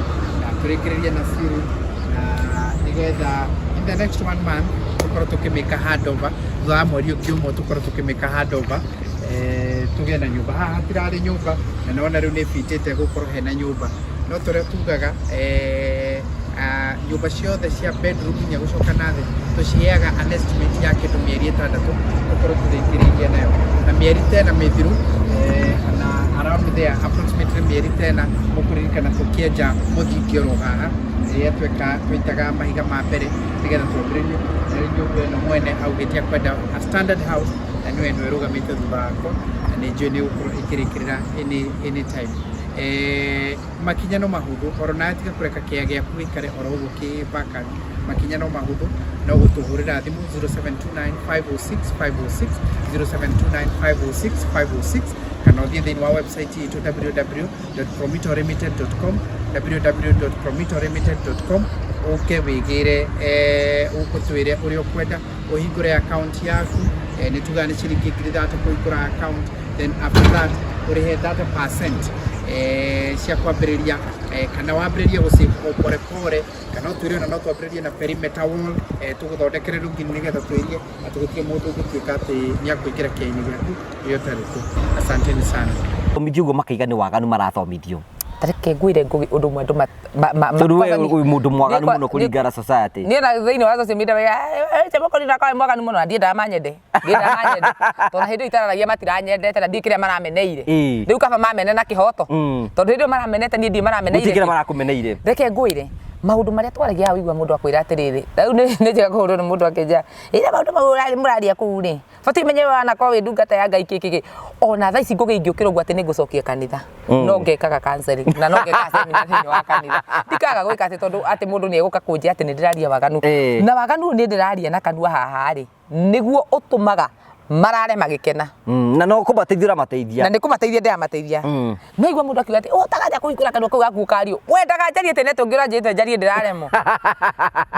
na tũrĩkĩrĩrie na ceiling, na nĩgetha in the next one month tũkorwo tũkĩmĩka handover, thutha wa mweri ũngĩ ũmwe tũkorwo tũkĩmĩka handover, tũgĩe na nyũmba. Haha hatirarĩ nyũmba, na nĩwona rĩu nĩ ĩbitĩte gũkorwo hena nyũmba. No ta ũrĩa tugaga, nyũmba ciothe cia bedroom inya gũcoka na thĩ tũciheaga an estimate ya kĩndũ mĩeri 6 tũkorwo tũrĩkĩrĩirie nayo. Na mĩeri ta ĩna mĩthiru, kana around there approximately mĩeri ta ĩna, mũkũririkana tũkĩenja mũthingi oro haha rĩrĩa tweka twaitaga mahiga ma mbere nĩgetha twambĩrĩrie. Na rĩu nyũmba ĩno mwene augĩte akwenda a standard house, na nĩyo ĩno ĩrũgamĩte thutha wakwa, na nĩ njũĩ nĩ ĩgũkorwo ĩkĩrĩkĩrĩra any time. Makinya no mahũthũ, oro nawe tiga kũreka kĩea gĩaku gĩikare oro ũguo kĩ vacant. Makinya no mahũthũ, no gũtũhũrĩra thimũ 0729 506 506, 0729 506 506, kana ũthiĩ thĩinĩ wa website itũ www.promitolimited.com, www.promitolimited.com, ũke wĩgĩre, ũtwĩre ũrĩa ũkwenda, ũhingũre account yaku. Nĩ tugaga nĩ ciringi 3,000 kũhingũra account, then after that ũrĩhe 30% cia kwambĩrĩria, kana wambĩrĩrie gũsave o pore pore, kana ũtwĩre ona no twambĩrĩrie na perimeter wall, tũgũthondekere rũgiri nĩgetha twĩrie atĩ gũtirĩ mũndũ ũngĩtuĩka atĩ nĩ akũingĩra kĩainĩ gĩaku rĩrĩa ũtarĩ kuo. Asanteni sana. Thomithio ũguo makaiga nĩ waganu marathomithio. Tareke ngwĩre, Ngũgĩ, ũndũ ũmwe andũ Tondũ we kwanza wĩ mũndũ mwaganu mũno kũringana na society. Niĩ na thĩinĩ wa social media Chebokori na mwaganu mũno, na ndiendaga manyende, ndiendaga manyende, tondũ hĩndĩ ĩyo itararagia matiranyendete na ndiĩ kĩrĩa marameneire. Rĩu kaba mamene na kĩhoto, tondũ hĩndĩ ĩyo maramenete niĩ ndiĩ marameneire. Gũtirĩ kĩrĩa marakũmeneire. Reke ngwĩre, maũndũ marĩa twaragia haha, ũigua mũndũ akwĩra atĩrĩrĩ, rĩu nĩ njega kũhũrwo nĩ mũndũ akĩnjĩra ĩra maũndũ mau mũraria kũu rĩ, batiĩ menye we wanakorwo wĩ ndungata ya Ngai kĩ kĩ kĩ. Ona thaa ici, Ngũgĩ, ingĩũkĩra ũguo atĩ nĩ ngũcokia kanitha, no ngekaga counseling na no ngekaga seminar thĩinĩ wa kanitha. Ndikaga gwĩka atĩ tondũ atĩ mũndũ nĩ egũka kũnjĩra atĩ nĩ ndĩraria waganu. Na waganu ũyũ niĩ ndĩraria na kanua haha rĩ, nĩguo ũtũmaga marare magĩkena. Na no kũmateithia ũramateithia. Na nĩ kũmateithia ndĩramateithia. No igua mũndũ akiuga atĩ ũhotaga atĩa kũhingũra kanua kau gaku ũkario wendaga njarie atĩa? Nete ũngĩ ũranjĩrĩte njarie ndĩraremwo,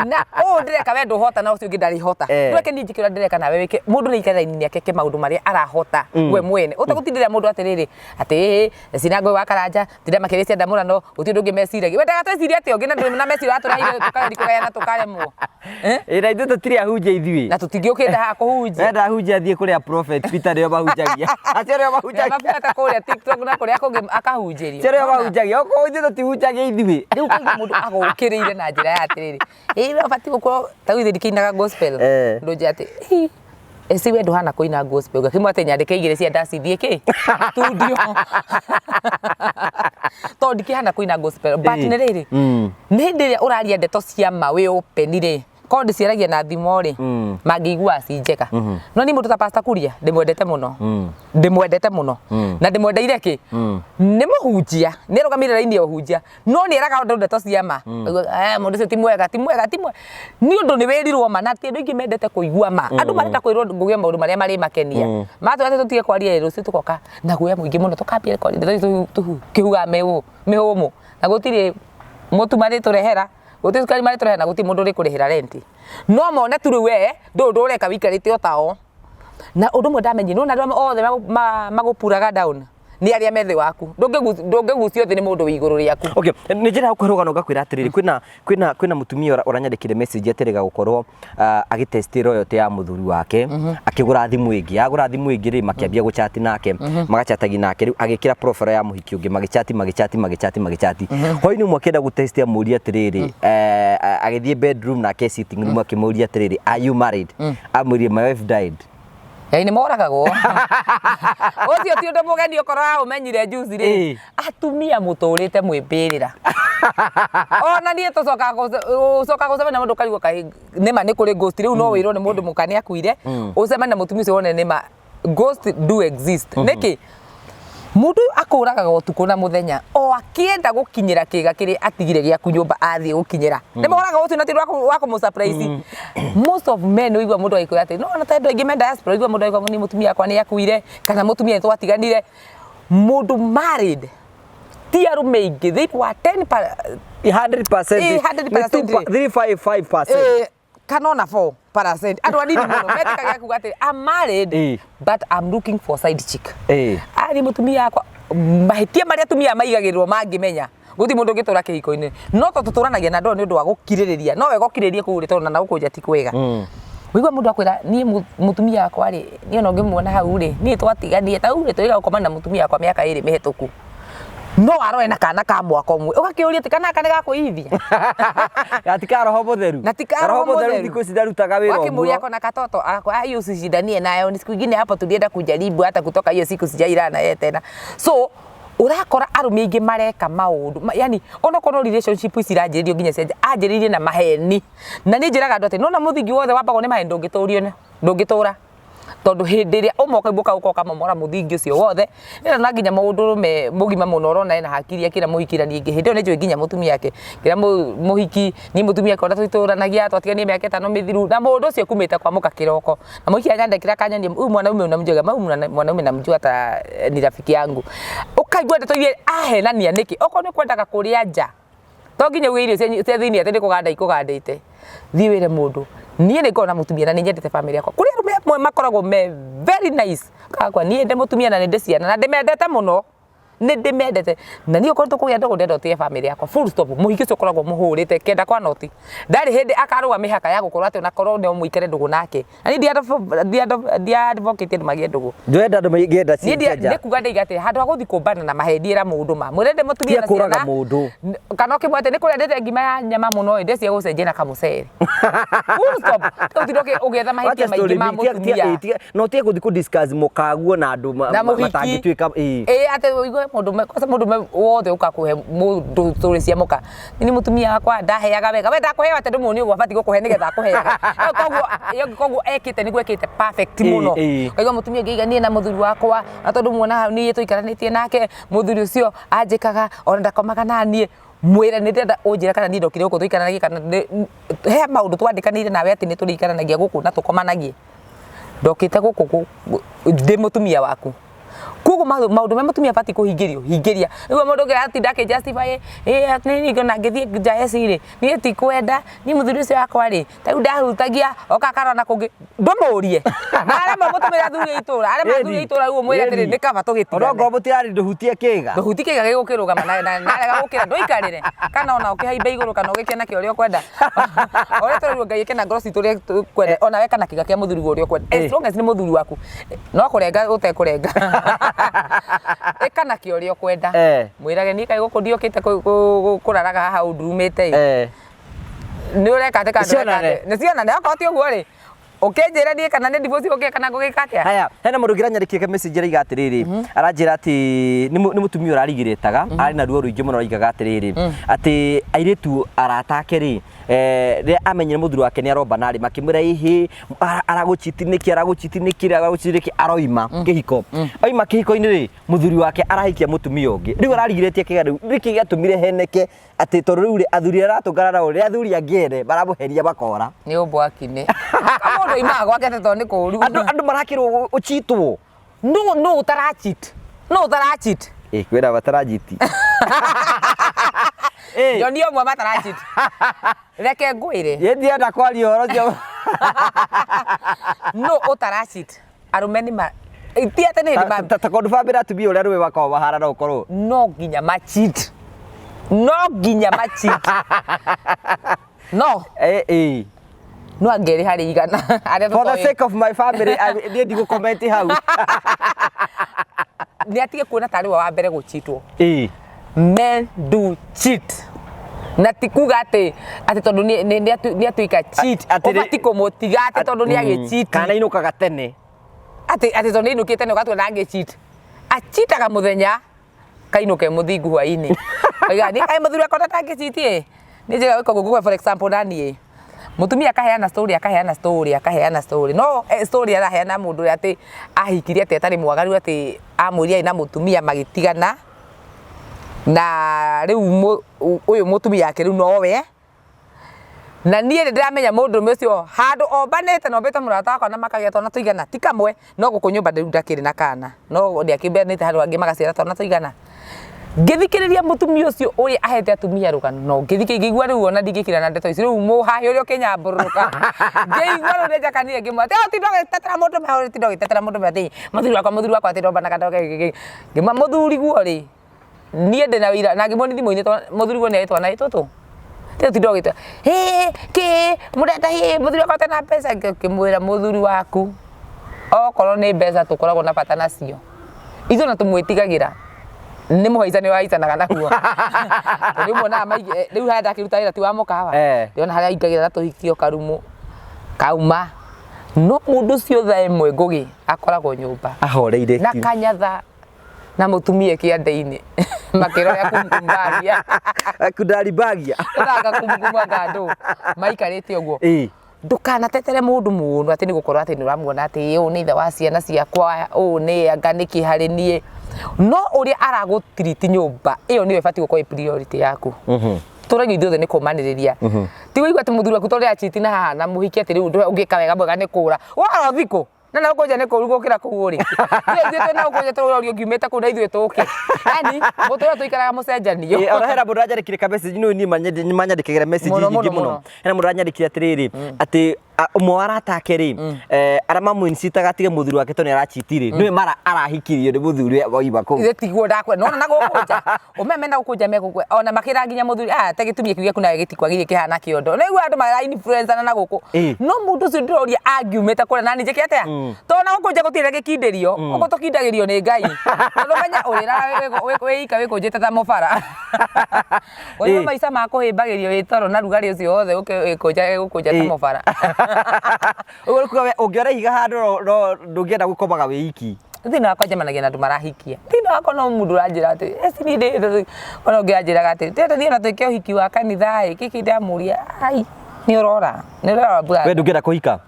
na ũũ ndĩreka we ndũhota na ũcio ũngĩ ndarĩhota. Ndũreke niĩ njĩke ũrĩa ndĩreka nawe wĩke. Mũndũ nĩ aikare raini yake eke maũndũ marĩa arahota we mwene, ũtegũtindĩra mũndũ atĩrĩrĩ atĩ ĩĩ cina Ngũgĩ wa Karanja tinda makĩria cia ndamũrano, gũtirĩ ũndũ ũngĩ meciragia. Wendaga twĩcirie atĩa ũngĩ na ndũrĩ na meciria ũratũreheire tũkageria kũgayana tũkaremwo? Eh? Ĩ na ithuĩ tũtirĩ ahunjia ithuĩ. Na tũtingĩũkĩte haha kũhunjia. Wenda ahunjia athiĩ kũrĩa Prophet Peter, nĩo mahunjagia. Acio nĩo mahunjagia. Mabuata kũrĩa TikTok na kũrĩa kũngĩ akahunjĩrio. Acio nĩo mahunjagia. Okorwo ithuĩ tũtihunjagia ithuĩ. Rĩu kũigua mũndũ agũkĩrĩire na njĩra ya atĩrĩrĩ, ĩ we ũbatiĩ gũkorwo ta rĩu ithuĩ ndikĩinaga gospel. Ndũnjĩra atĩ, "Hi, eci we ndũhana kũina gospel." Ngakĩmwĩra atĩ nyandĩke igĩrĩ cia ndaci thiĩ kĩ studio tondũ ndikĩhana kũina gospel, but nĩ rĩrĩ, nĩ hĩndĩ ĩrĩa ũraria ndeto cia ma wĩ open rĩ, korwo ndĩciaragia na thimo rĩ, mangĩiguaga ci njega. No niĩ mũndũ ta Pastor Kuria ndĩmwendete mũno, ndĩmwendete mũno, na ndĩmwendeire kĩ nĩ mũhunjia, nĩ arũgamĩrĩire raini ya ũhunjia, no nĩ eraga andũ ndeto cia ma. Ũkaigua, "Eh, mũndũ ũcio ti mwega, ti mwega, ti mwega," nĩ ũndũ nĩ wĩrirwo ma, na ti andũ aingĩ mendete kũigua ma. Andũ marenda kwĩrwo, Ngũgĩ, maũndũ marĩa marĩ makenia. Matwĩra atĩ tũtige kwaria ĩ, rũciũ tũgoka na guoya mũingĩ mũno tũkambia kwaria ndeto kĩhuga mĩhũmũ, na gũtirĩ mũtu marĩtũrehera, gũtirĩ cukari marĩtũrehera, na gũtirĩ mũndũ ũrĩkũrĩhĩra renti. No mone tu rĩu we ndũĩ ũndũ ũreka, wĩikarĩte o tao. Na ũndũ ũmwe ndamenyire, nĩwona andũ othe magũpuraga down nĩ arĩa me thĩ waku. Ndũngĩgucio thĩ nĩ mũndũ wĩ igũrũ rĩaku. Okay, nĩ njĩra ya gũkũhe rũgano ngakwĩra atĩrĩrĩ, kwĩna mũtumia ũranyandĩkĩire message atĩrĩga gũkorwo agĩtesti loyalty ya mũthuri wake, akĩgũra thimũ ĩngĩ. Agũra thimũ ĩngĩ rĩ, makĩambia gũchati nake, magachatagi nake. Rĩu agĩkĩra profile ya mũhiki ũngĩ, magĩchati, magĩchati, magĩchati, magĩchati. Hwaĩ-inĩ ũmwe akĩenda gũtesti, amũria atĩrĩrĩ, agĩthiĩ bedroom nake sitting room, akĩmũria atĩrĩrĩ, "Are you married?" Amwĩrire, "My wife died." Ĩĩ nĩ moragagwo. Ũcio ti ũndũ mũgeni okorwo aũmenyire juzi rĩ. Atumia mũtũrĩte mwĩ mbĩrĩra. Ona niĩ tũcokaga ũcokaga gũcemania na mũndũ ũkarigwo kaĩ nĩma nĩ kũrĩ ghost rĩu no wĩrwo nĩ mũndũ mũka nĩ akuire ũcemanie na mũtumia ũcio wone nĩma ghost do exist. Nĩkĩ? Mũndũ ũyũ akũragaga ũtukũ na mũthenya o akĩenda gũkinyĩra kĩga kĩrĩa atigire gĩaku nyũmba athiĩ gũkinyĩra. Nĩ moraga ũcio na ti ũndũ wa kũmũ surprise. Most of men ũigua mũndũ agĩkwĩra atĩ no ona ta andũ aingĩ me diaspora ũigua mũndũ agĩkwĩra niĩ mũtumia wakwa nĩ akuire kana mũtumia nĩ twatiganire. Mũndũ married ti arũme aingĩ thĩinĩ wa 10 100%. Ĩ, 100% Nĩ 355%. Kana ona 4% andũ anini mũno metĩkagia kuga atĩ I'm married but I'm looking for side chick. Ari mũtumia wakwa mahĩtia marĩa atumia maigagĩrĩrwo mangĩmenya gũtirĩ mũndũ ũngĩtũra kĩhiko-inĩ no to tũtũranagia na andũ nĩ ũndũ wa gũkirĩrĩria no wega ũkirĩrĩrie kũu ũrĩ tondũ na gũkũ nja ti kwega. Wĩigua mũndũ akwĩra niĩ mũtumia wakwa rĩ niĩ ona ũngĩmuona hau rĩ niĩ twatiganire ta rĩu rĩ tũrĩga gũkoma na mũtumia wakwa mĩaka ĩrĩ mĩhĩtũku no arore na kana ka mwaka ũmwe ũgakĩũria atĩ kana gaka nĩ gakwĩithia. Na ti ka roho mũtheru. Na ti ka roho mũtheru. Thikũ ici ndarutaga wĩra Wakimuria ũguo. kona katoto akwa hiyo usishindanie nayo ni siku ingine hapo tulienda kujaribu hata kutoka hiyo siku sijailala na yeye tena. So urakora arũme aingĩ mareka maũndũ yani onokorwo relationship ici iranjĩrĩrio nginya cia anjĩrĩirie na maheni na niĩ njĩraga andũ atĩ nona mũthingi wothe wambagwo nĩ maheni ndũngĩtũrio ndũngĩtũra tondũ hĩndĩ ĩrĩa ũmwe ũkaigua ũka ũkamomora mũthingi ũcio wothe nĩ na nginya mũndũrũme mũgima mũno ũrona ena hakiri akĩra mũhiki na niĩ hĩndĩ ĩyo nĩ njũĩ nginya mũtumia wake kĩra mũhiki niĩ mũtumia wakwa ũrĩa tũitũranagia twatiganire mĩaka 5 mĩthiru na mũndũ ũcio kumĩte kwa mũka kĩroko na mũhiki anyandĩkĩra akanyonia huyu mwanaume unamjua kama huyu mwanaume namjua hata ni rafiki yangu ũkaigua ndeto iria ahenania nĩkĩ okorwo nĩ kwendaga kũrĩa nja to nginya uge irio cia thĩinĩ atĩ nĩ kũganda ikũgandĩte thiĩ wĩre mũndũ niĩ nĩ ngoragwo na mũtumia na nĩ nyendete famĩlĩ yakwa kũrĩ arũme amwe makoragwo me very nice kakwa niĩ ndĩ mũtumia na nĩ ndĩ ciana na ndĩmendete mũno nĩ ndĩmendete na niĩ okorwo tũkũgĩa ndũgũ ndĩrenda ũtĩe famĩlĩ yakwa full stop mũhiki ũcio ũkoragwo mũhũrĩte kenda kwa noti ndarĩ hĩndĩ akarũa mĩhaka ya gũkorwo atĩ onakorwo no mũikare ndũgũ nake na niĩ ndi advocate andũ magĩe ndũgũ Ndũrenda andũ magĩe niĩ cia nja. nĩ kuga ndaiga atĩ handũ ha gũthiĩ kũmbana na maheni ĩra mũndũ ma mwĩre ndĩ mũtumia Tiga na kũraga ciana mũndũ. Kana ũkĩmwĩra atĩ nĩ kũrĩa ndĩte ngima ya nyama mũno ĩ ndĩciria gũcenjia na kamũcere full stop ũtinde ũgĩetha mahĩtia Wacha maingĩ story ma mi- tiga- tiga- mũtumia ĩ, no tige gũthiĩ kũ discuss mũkaguo na andũ na mũhiki matangĩtuĩka ĩ. ĩ atĩ ũigue mũndũ kwanza mũndũ wothe ũka kũhe mũndũ story cia mũka ni mũtumia wakwa ndaheaga wega we ndakũheaga atĩ ndũmuonie ũguo abatiĩ gũkũhe nĩgetha akũheage koguo koguo ekĩte nĩguo ekĩte perfect mũno ũkaigua mũtumia ũngĩ aiga niĩ na mũthuri wakwa na tondũ muona hau niĩ tũikaranĩtie nake mũthuri ũcio anjĩkaga ona ndakomaga na niĩ mwĩre nĩ ndĩrenda ũnjĩre kana niĩ ndokire gũkũ tũikaranagie kana he maũndũ twandĩkanĩire nawe atĩ nĩ tũrĩikaranagia gũkũ na tũkomanagie ndokĩte gũkũ ndĩ mũtumia waku koguo maũndũ marĩa mũtumia abatiĩ kũhingĩrio hingĩria rĩu mũndũ ũngĩ aratinda akĩ justify ĩ niĩ ona ngĩthiĩ nja eci rĩ niĩ tikwenda niĩ mũthuri ũcio wakwa rĩ ta rĩu ndahutagia oka akarora na kũngĩ ndũmũrie na arĩa mũtũmĩre athuri a itũra arĩa athuri a itũra rĩu ũmwĩre atĩrĩ nĩ kaba tũgĩtigane Onokorwo mũtirarĩ ndũhutie kĩga ndũhutie kĩga gĩgũkĩrũgama na arega gũkĩra ndũikarĩre kana ona ũkĩhaimbe igũrũ kana ũgĩke nakĩo ũrĩa ũkwenda ũrĩa tũraigua Ngai ĩke na ngoro citũ ũrĩa tũkwenda ona we kana kĩga kĩa mũthuri ũrĩa ũkwenda as long as nĩ mũthuri waku no kũrenga ũtekũrenga ĩka nakĩo ũrĩa ũkwenda mwĩrage niĩ kaĩ gũkũ ndiũkĩte kũraraga haha ũndurumĩte ĩ nĩ ũreka atĩ kana ndũreka atĩ nĩ cionane okorwo ti ũguo rĩ ũkĩnjĩra niĩ kana nĩ divorce ũngĩka kana ngũgĩka atĩa Haya, hena mũndũ ũngĩ ũranyandĩkĩire message araiga atĩrĩrĩ, aranjĩra atĩ nĩ mũtumia ũrarigirĩtaga, arĩ na ruo rũingĩ mũno araigaga atĩrĩrĩ, atĩ airĩtu arata ake rĩ, rĩrĩa amenyire mũthuri wake nĩ arombana rĩ, makĩmwĩra ĩhĩ, aragũchiti nĩkĩ, aragũchiti nĩkĩ, aragũchiti nĩkĩ, aroima kĩhiko. Oima kĩhiko-inĩ rĩ, mũthuri wake arahikia mũtumia ũngĩ. Rĩu ararigirĩtie kĩga rĩu, nĩkĩ gĩatũmire heneke atĩ tondũ rĩu rĩ, athuri arĩa aratũngana nao rĩ, athuri angĩ ene maramũheria makora. Nĩ ũmbwaki-inĩ. Mũndũ oimaga gwake atĩ tondũ nĩ kũũru. Andũ marakĩrwo ũchitwo. Nũ ũtara cheat? Nũ ũtara cheat? Ĩ, kwĩna matarajiti. Nyonia ũmwe matara cheat. Reke ngwĩre. Ĩ ndienda kwaria ũhoro ũcio. Nũ ũtara cheat? Arũme nĩ ma ti atĩ nĩ hĩndĩ ma Ta kondũ bamĩrĩ atumia ũrĩa rũĩ makoragwo mahana no ũkorwo. No nginya ma cheat. No nginya ma cheat. No. Ĩ. No angerĩ harĩ igana. Arĩa For the tũtoĩ. sake of my family, niĩ ndigũ comment hau. Nĩ atige kuona tarĩ we wa mbere gũchitwo. Ĩ. Men do cheat. Na ti kuga atĩ tondũ nĩ atuĩka cheat Atĩ ũbatiĩ kũmũtiga atĩ tondũ nĩ agĩcheat. Kana inũkaga tene. Atĩ atĩ tondũ nĩainũkĩte nĩ ũgatua ndangĩ cheat. Achitaga mũthenya kainũke mũthingu hwainĩ. Oiga nĩ kaĩ mũthuri wakwa ndangĩ cheat ĩ. Nĩ njega gwĩka ũguo nguga for example naniĩ. Mũtumia akaheana story akaheana story akaheana story no story araheana mũndũ ũrĩa atĩ ahikire atĩ atarĩ mwaganu atĩ amwĩrire arĩ na mũtumia magĩtigana na rĩu ũyũ mũtumia wake rĩu nowe. Na niĩ nĩ ndĩramenya mũndũrũme ũcio handũ ombanĩte na ombĩte mũrata wakwa na makagĩa twana tũigana ti kamwe no gũkũ nyũmba rĩu ndakĩrĩ na kana no nĩ akĩmbanĩte handũ hangĩ magaciara twana tũigana. Ngĩthikĩrĩria mũtumia ũcio ũrĩa ahete atumia rũgano no ngĩthikĩrĩria ngĩigua rĩu ona ndingĩkira na ndeto ici rĩu mũhahĩ ũrĩa ũkĩnyambũrũrũka ngĩigua rĩu nĩ njakanire ngĩmwĩra atĩ ũtinda ũgĩtetera mũndũrũme ũtinda ũgĩtetera mũndũrũme atĩ mũthuri wakwa atĩ ndombanaga ngĩmwĩra mũthuri guo rĩ niĩ ndĩna wĩira na ngĩmuonia thimũ-inĩ tondũ mũthuri guo nĩ arĩ twana tũtũ rĩu tinda ũgĩtwĩra hĩ kĩ mũrenda hĩ mũthuri wakwa atarĩ na mbeca ngĩmwĩra mũthuri waku okorwo nĩ mbeca tũkoragwo na bata nacio ithuĩ ona tũmwĩtigagĩra nĩ mũhaica nĩ wahaicanaga naguo tondũ rĩu muonaga maingĩ rĩu harĩa ndakĩruta wĩra ti wa mũkawa ndĩrona harĩa aingagĩra na tũhikio karumu kauma no mũndũ ũcio thaa ĩmwe ngũgĩ akoragwo nyũmba ahoreire na kanyatha na mũtumia kĩande-inĩ makĩrora kumkumbagia kundaribagia ũthaka kumkumba ngandũ maikarĩte ũguo ndũkanatetere mũndũ mũno atĩ nĩ gũkorwo atĩ nĩ ũramuona atĩ ũyũ nĩ ithe wa ciana ciakwa ũyũ nĩ anga nĩkĩ harĩ niĩ no ũrĩa aragũtiriti nyũmba ĩyo nĩyo ĩbatiĩ gũkorwo ĩ priority yaku tũragio ithuothe nĩ kũmanĩrĩria ti wĩigua atĩ mũthuri waku tondũ achiti na haha na mũhiki atĩ rĩu ũngĩka wega mwega nĩ kũra wara thikũ na na gũkũ nja nĩ kũru gũkĩra kũu ũrĩ ithuĩ twĩ na gũkũ nja tũrorio ngiumĩte kũu na ithuĩ tũke yani mũtũrĩre tũikaraga mũcenjanio. Ona hena mũndũ ũranjandĩkire ka message nĩ niĩ manyandĩkagĩra message Mũno, nyingĩ mũno, mũno mũno. Hena mũndũ ũranyandĩkire atĩrĩrĩ atĩ ũmwe wa arata ake rĩ arĩa mamũincitaga atige mũthuri wake tondũ nĩ arachiti rĩ nĩwe mara arahikirio nĩ mũthuri waima kũu. Ithe tiguo ndakwenda nona na gũkũ nja ũmwe mena gũkũ nja megũkũ ona makĩra nginya mũthuri ah te gĩtumia kĩu gĩaku nawe gĩtikwagĩrĩire kĩhana kĩondo nĩ igua andũ mara influence na gũkũ no mũndũ ũcio ndĩroria angiumĩte kũrĩa na niĩ njĩke atĩa tondũ na gũkũ nja gũtirĩ na gĩkindĩrio gũkũ tũkindagĩrio nĩ Ngai tondũ menya ũrĩraga wĩ ika wĩkũnjĩte ta mũbara ũrĩ maica ma kũhĩmbagĩrio wĩ toro na rugarĩ ũcio wothe ũkĩkũnja gũkũnja ta mũbara. Ũguo nĩ kuga we ũngĩona ihiga handũ no ndũngĩenda gũkomaga wĩ iki. Thĩinĩ wakwa njemanagia na andũ marahikia thĩinĩ wakwa no mũndũ ũranjĩra atĩ eci niĩ ndĩ ona ũngĩ anjĩraga atĩ ndĩrenda thiĩ ona twĩke ũhiki wa kanitha ĩ kĩkĩ ndamũria ai nĩ ũrora nĩ ũrora mbura. We ndũngĩenda kũhika?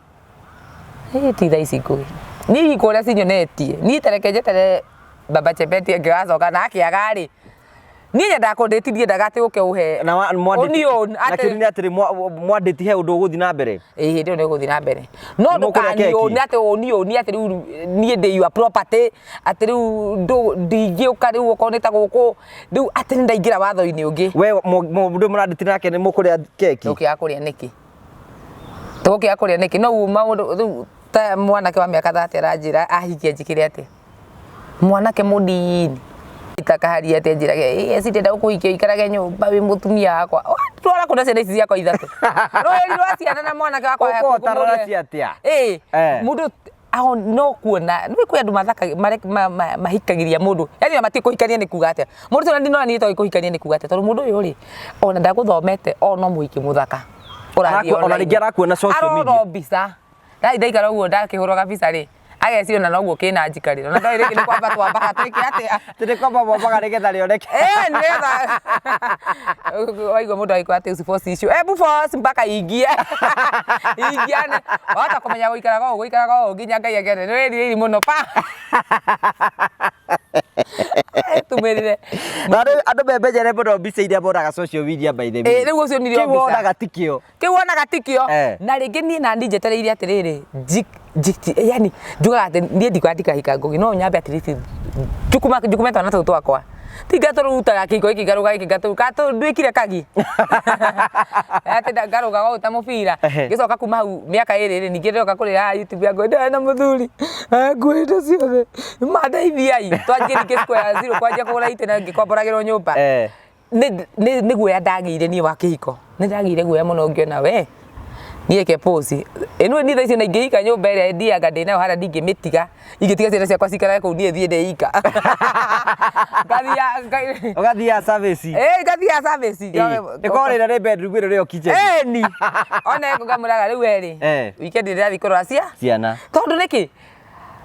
Ĩ ti thaa ici ngũgĩ niĩ ihiko ũrĩa cinyonetie niĩ tareke njeterere baba Chebet angĩgacoka na akĩaga rĩ niĩ nyendaga kũndĩti ndiendaga atĩ ũke ũhe Na mwandĩti ũniũn na kĩũria nĩ atĩrĩ mwandĩti he ũndũ ũgũthiĩ na mbere? Ĩ hĩndĩ ĩyo nĩ ũgũthiĩ na mbere no Nĩ mũkũrĩa keki? ndũkaniũne atĩ ũniũnie atĩ rĩu niĩ ndĩ your property atĩ rĩu ndingĩũka rĩu okorwo nĩ ta gũkũ rĩu atĩ nĩ ndaingĩra watho-inĩ ũngĩ. We mũndũ mũrandĩti nake nĩ mũkũrĩa keki? Tũgũkĩaga kũrĩa nĩkĩ? Tũgũkĩaga kũrĩa nĩkĩ? No maũndũ rĩu ta mwanake wa mĩaka 30 aranjĩra ahikie njĩkĩre atĩa? Mwanake mũnini itakaharia atĩ anjĩrage ĩ ndĩrenda gũkũhikia ũikarage nyũmba wĩ mũtumia wakwa twara kũ na ciana ici ciakwa ithatũ rũrĩrĩ rwa ciana na mwanake wakwa Ũkũhota rũracia atĩa? Ĩ mũndũ aho no kuona nĩ kwĩ andũ mahikagĩria mũndũ yani ona matiĩ kũhikania nĩ kuga atĩa mũndũ ũcio no niĩ toĩ kũhikania nĩ kuga atĩa tondũ mũndũ ũyũ rĩ ona ndagũthomete o no mũhiki mũthaka ũrathiĩ Ona rĩngĩ arakuona social media. Arora mbica ndathi ndaikara ũguo ndakĩhũrwo gabica rĩ ageciria ona noguo kĩna njikarĩro na ndoĩ rĩngĩ nĩ kwamba twambaga twĩke atĩa Atĩ nĩ kwamba mwambaga nĩgetha rĩoneke. Nĩgetha waigua mũndũ agĩkũra atĩ usiforce issue hebu force mpaka ingie ingiane wahota kũmenya gũikaraga ũũ gũikaraga ũũ nginya Ngai akene nĩ wĩrirĩirie mũno pa tumĩrĩre Na rĩu andũ memenyere mũno mbica iria monaga social media by the way. Rĩu ũcio nĩrĩo Kĩu mbica. wonaga ti kĩo. Kĩu wonaga ti kĩo. Na rĩngĩ niĩ nani njetereire atĩrĩrĩ yani njugaga atĩ niĩ ndikwa ndikahika Ngũgĩ no nyambe at least njukume twana tũtũ twakwa tinga tũrutaga kĩhiko gĩkĩ ngarũga gĩkĩ ngatũruta nduĩkire kagi atĩ ngarũgaga ũũ ta mũbira ngĩcoka kuma hau mĩaka ĩrĩ rĩ ningĩ ndoka kũrĩra haha YouTube yakwa ndarĩ na mũthuri nguo indo ciothe mandeithiai twanjie ningĩ square zero kwanjia kũgũra itĩ na ngĩkomboragĩrwo nyũmba nĩ guoya ndagĩire niĩ wa kĩhiko nĩ ndagĩire guoya mũno ngĩona we niĩ reke pause ĩno niĩ thaa ici ona ingĩhika nyũmba ĩrĩa ndianga ndĩ nayo harĩa ndingĩmĩtiga ingĩtiga ciana ciakwa ciikarage kũu niĩ thiĩ ndĩ ika ngathiaga Ũgathiaga service. Ngathiaga service. Ĩkorwo rĩrĩa nĩ bedroom ĩno nĩyo kitchen. Ĩni ona ĩko ngamwĩraga rĩu we rĩ weekend ndĩrathiĩ kũrora ciana tondũ nĩkĩ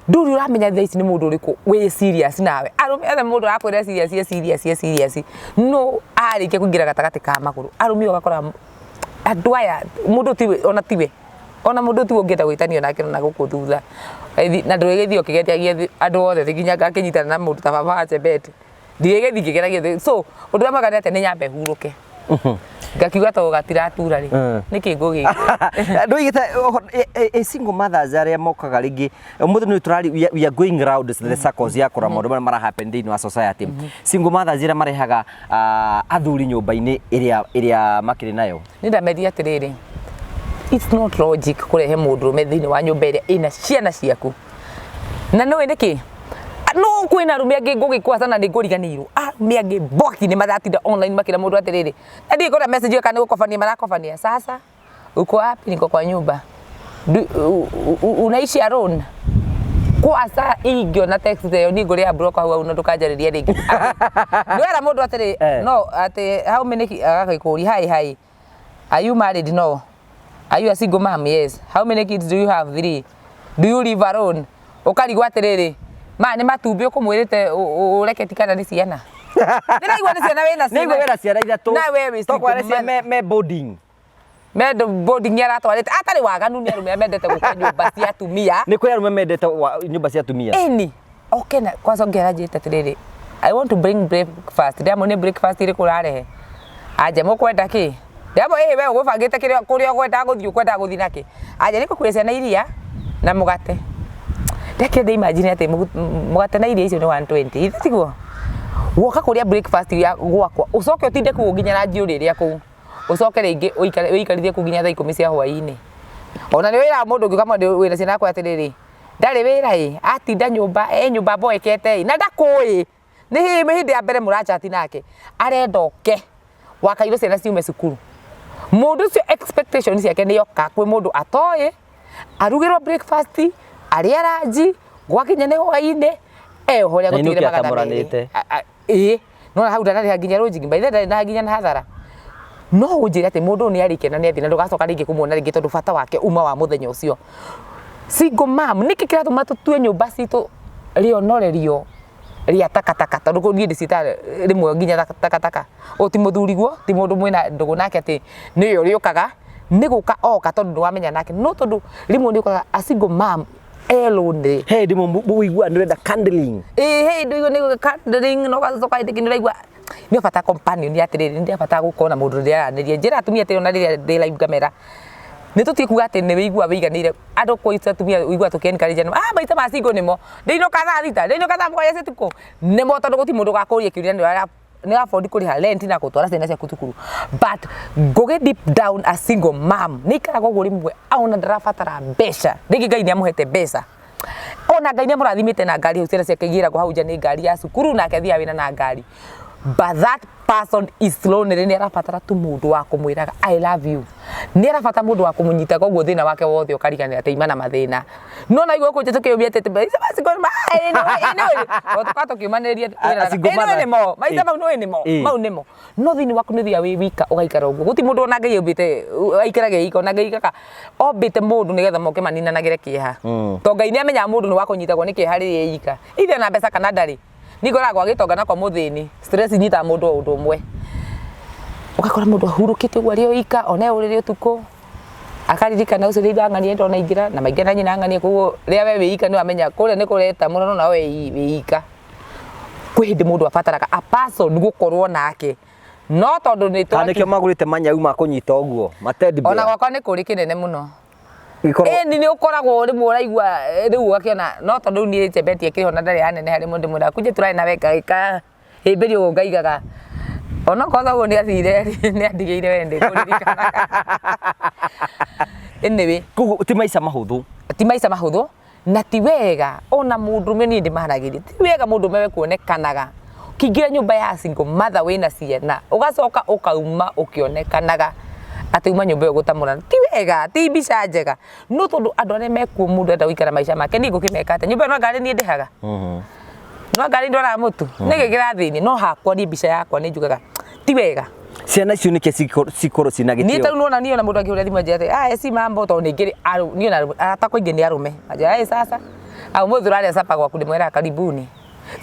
Ndũrĩ ũramenya thaa ici nĩ mũndũ ũrĩkũ wĩ serious nawe. Arũme othe mũndũ arakwĩra serious, e serious, e serious. No arĩkia kũingĩra gatagatĩ ka magũrũ, arũme ũgakora andũ aya mũndũ tiwe ona tiwe ona mũndũ tiwe ũngĩenda gwĩtanio nake na gũkũ thutha. Na ndũrĩgĩthiĩ ũkĩgeragia andũ othe atĩ nginya ngakĩnyitana na mũndũ ta baba wa Chebet. Ndigĩgĩthiĩ ngĩgeragia thĩ. So ũndũ ũrĩa mwega nĩ atĩ nĩ nyambe hurũke. Ngakiuga tondũ gatiratura rĩ, nĩkĩ ngũgĩka? Ndoigĩte single mothers arĩa mokaga rĩngĩ ũmũthĩ nĩ tũrari we are going round the circles ya kũrora maũndũ marĩa mara happen thĩinĩ wa society. Single mothers arĩa marehaga athuri nyũmba-inĩ ĩrĩa ĩrĩa makĩrĩ nayo. Nĩ ndameria atĩrĩrĩ, it's not logic kũrehe mũndũrũme thĩinĩ wa nyũmba ĩrĩa ĩna ciana ciaku. Na nĩũĩ nĩkĩ? No kwĩna arũme angĩ ngũgĩkwaca na nĩ ngũriganĩirwo. Arũme angĩ mboki nĩ maratinda online makĩra mũndũ atĩrĩrĩ, na ndiũĩ kũrĩa message ĩyo kana nĩ gũkobania marakobania. Sasa uko wapi? Niko kwa nyumba. Unaishi alone? Kwaca ingĩona text ĩyo niĩ ngũrĩa block hau hau na ndũkanjarĩrie rĩngĩ. Nĩwera mũndũ atĩrĩ, no atĩ how many agagĩkũria hi hi. Are you married? No. Are you a single mom? Yes. How many kids do you have? 3. Do you live alone? Ũkarigwo atĩrĩrĩ, maya nĩ matumbĩ ũkũmwĩrĩte ũreketi kana nĩ ciana? Ndĩraigua nĩ ciana wĩna ciana. Nĩigua wĩna ciana ithatũ. Na we wĩ single mother. Me boarding. Me boarding nĩ aratwarĩte. Atarĩ waganu nĩ arũme mendete gũka nyũmba cia atumia. Nĩ kũrĩ arũme mendete nyũmba cia atumia. Ĩni. Oke na kwanza ũngĩ aranjĩrĩte atĩrĩrĩ, I want to bring breakfast. Ndĩramwĩra nĩ breakfast ĩrĩkũ ũrarehe? Anja mũkwenda kĩ? Ndĩramwĩra ĩhĩ we ũgũbangĩte kĩrĩa kũrĩa ũkwendaga gũthiĩ ũkwendaga gũthiĩ nakĩ? Anja nĩngũkuĩra ciana iria na mũgate. Ndekire ndĩ imagine atĩ mũgate na iria icio nĩ 120, githĩ tiguo? Woka kũrĩa breakfast ya gwakwa ũcoke ũtinde kũu nginya ranji ũrĩrĩa kũu, ũcoke rĩngĩ ũikarithie kũu nginya thaa ikũmi cia hwainĩ. Ona nĩ wĩraga mũndũ ũngĩ ũkamwĩra wĩna ciana akwĩra atĩrĩrĩ, ndarĩ wĩra ĩ, atinda nyũmba, e nyũmba aboekete ĩ, na ndakũĩ. Nĩ hĩndĩ ya mbere mũrachati nake, arenda oke wakairwo ciana ciume cukuru. Mũndũ ũcio expectation ciake nĩ oka kwĩ mũndũ atoĩ, arugĩrwo breakfast, arĩe ranji, gwakinya nĩ hwainĩ, eoho ũrĩa Na gũtigire ainũke 200. atamũranĩte. Ĩĩ, nĩwona hau ndanarĩha nginya lodging, by the way ndarĩ na nginya na hathara. No ũnjĩre atĩ mũndũ ũyũ nĩ arĩkia na nĩ athiĩ na ndũgacoka rĩngĩ kũmuona rĩngĩ tondũ bata wake uma wa mũthenya ũcio. Single mom, nĩkĩ kĩratũma tũtue nyũmba citũ rĩonorerio rĩa takataka tondũ kũu niĩ ndĩciĩtaga rĩmwe nginya takataka. Ũyũ ti mũthuriguo, ti mũndũ mwĩna ndũgũ nake atĩ nĩwe ũrĩũkaga, nĩ gũka oka tondũ nĩwamenya nake. No tondũ rĩmwe nĩ ũkoraga a single mom e lonely. He hĩndĩ ĩmwe ũiguaga nĩ ũrenda cuddling. Ĩĩ he hĩndĩ ũiguaga nĩ cuddling na ũgacoka hĩndĩ ĩngĩ nĩ ũraigua nĩ ũbatara companion atĩrĩrĩ, nĩ ndĩrabatara gũkorwo na mũndũ ndĩraranĩria. Njĩraga atumia atĩrĩ ona rĩrĩa ndĩ live ngamera, nĩ tũtige kuga atĩ nĩ wĩiguaga wĩiganĩire. Andũ kũ atumia ũiguaga tũkĩ encourage ah maita ma single nĩmo, ndĩinũka thaa thita, ndĩinũka thaa mũgwanja cia ũtukũ. Nĩmo tondũ gũtirĩ mũndũ ũgakũria kĩũria nĩ nĩ afford kũrĩha rent na gũtwara ciana ciaku thukuru. But ngũgĩ deep down a single mom nĩ aikaraga ũguo rĩmwe ona ndarabatara mbeca. Rĩngĩ Ngai nĩ amũhete mbeca. Ona Ngai nĩ amũrathimĩte na ngari hau ciana ciake igĩragwo hau nja nĩ ngari ya cukuru nake athiaga wĩra na ngari. But that person is lonely nĩ arabatara tu mũndũ wa kũmwĩraga I love you. Nĩ arabatara mũndũ wa kũmũnyitaga ũguo thĩna wake wothe ũkariganĩra atĩ ima na mathĩna. No na igua kũnja tũkĩũmia atĩ maica ma single ma ĩ nĩ tũkoragwo tũkĩũmanĩrĩria A single ĩ mother. nĩ nĩmo maica mau nĩ nĩmo mau nĩmo. No thĩinĩ waku nĩ ũthiaga wĩ wika ũgaikara ũguo. Gũtirĩ mũndũ ona Ngai ombĩte aikarage wika ona Ngai kaka ombĩte mũndũ nĩgetha moke maninanagĩre kĩeha. To Ngai nĩ amenyaga mũndũ nĩ wa kũnyitagwo nĩ kĩeha rĩrĩa e ika. Either ena mbeca kana ndarĩ. Niĩ ngoraga gwa gĩtonga na kwa mũthĩni stress inyitaga mũndũ o ũndũ ũmwe. Ũgakora mũndũ ahurũkĩte ũguo arĩ o ika ona e ũrĩrĩ ũtukũ akaririkana ũcio nĩ itha ng'ania ndona ingĩra na maingĩ na nyina ng'ania koguo rĩrĩa we wĩ ika nĩ wamenya kũrĩa nĩ kũreta mũno no nawe wĩ ika. Kwĩ hĩndĩ mũndũ abataraga a person gũkorwo nake no tondũ nĩ Kana nĩkĩo magũrĩte manyau ma kũnyita ũguo, ma teddy ona bear. gwakwa nĩ kũrĩ kĩnene mũno. Gĩkorwo Ĩni nĩ ũkoragwo rĩmwe ũraigua rĩu ũgakĩona no tondũ rĩu niĩ Chebet akĩrĩ ho na ndarĩ aneneha rĩmwe ndĩmwĩraga kunje tũrarĩ nawe ngagĩka hĩmbĩria ũguo ngaigaga onokorwo thoguo nĩ athire nĩ andigĩire we ndĩkũririkanaga. Anyway, koguo ti maica mahũthũ. Ti maica mahũthũ na ti wega ona mũndũrũme niĩ ndĩmaharagĩria ti wega mũndũrũme we kuonekanaga ũkĩingĩra nyũmba ya single mother wĩna ciana ũgacoka ũkauma ũkĩonekanaga atĩ uma nyũmba ĩyo gũtamũrana ti wega ti mbica njega no tondũ andũ arĩa mekuo mũndũ enda gũikara maica make niĩ ngũkĩmeka atĩa nyũmba ĩyo no ngarĩ niĩ ndĩhaga no ngarĩ ndwaraga mũtu nĩkĩ kĩrathĩnia no hakwa niĩ mbica yakwa nĩ njugaga ti wega. Ciana icio nĩkĩ cikorwo ciĩna Niĩ gĩtĩo? tarĩu nĩwona niĩ ona mũndũ angĩhũra thimũ anjĩre atĩ aya si mambo tondũ nĩ ngĩrĩ niĩ ona arata akwa aingĩ nĩ arũme anjĩra ĩ sasa Au mũthĩ ũrarĩa capa gwaku ndĩmwĩraga karibuni.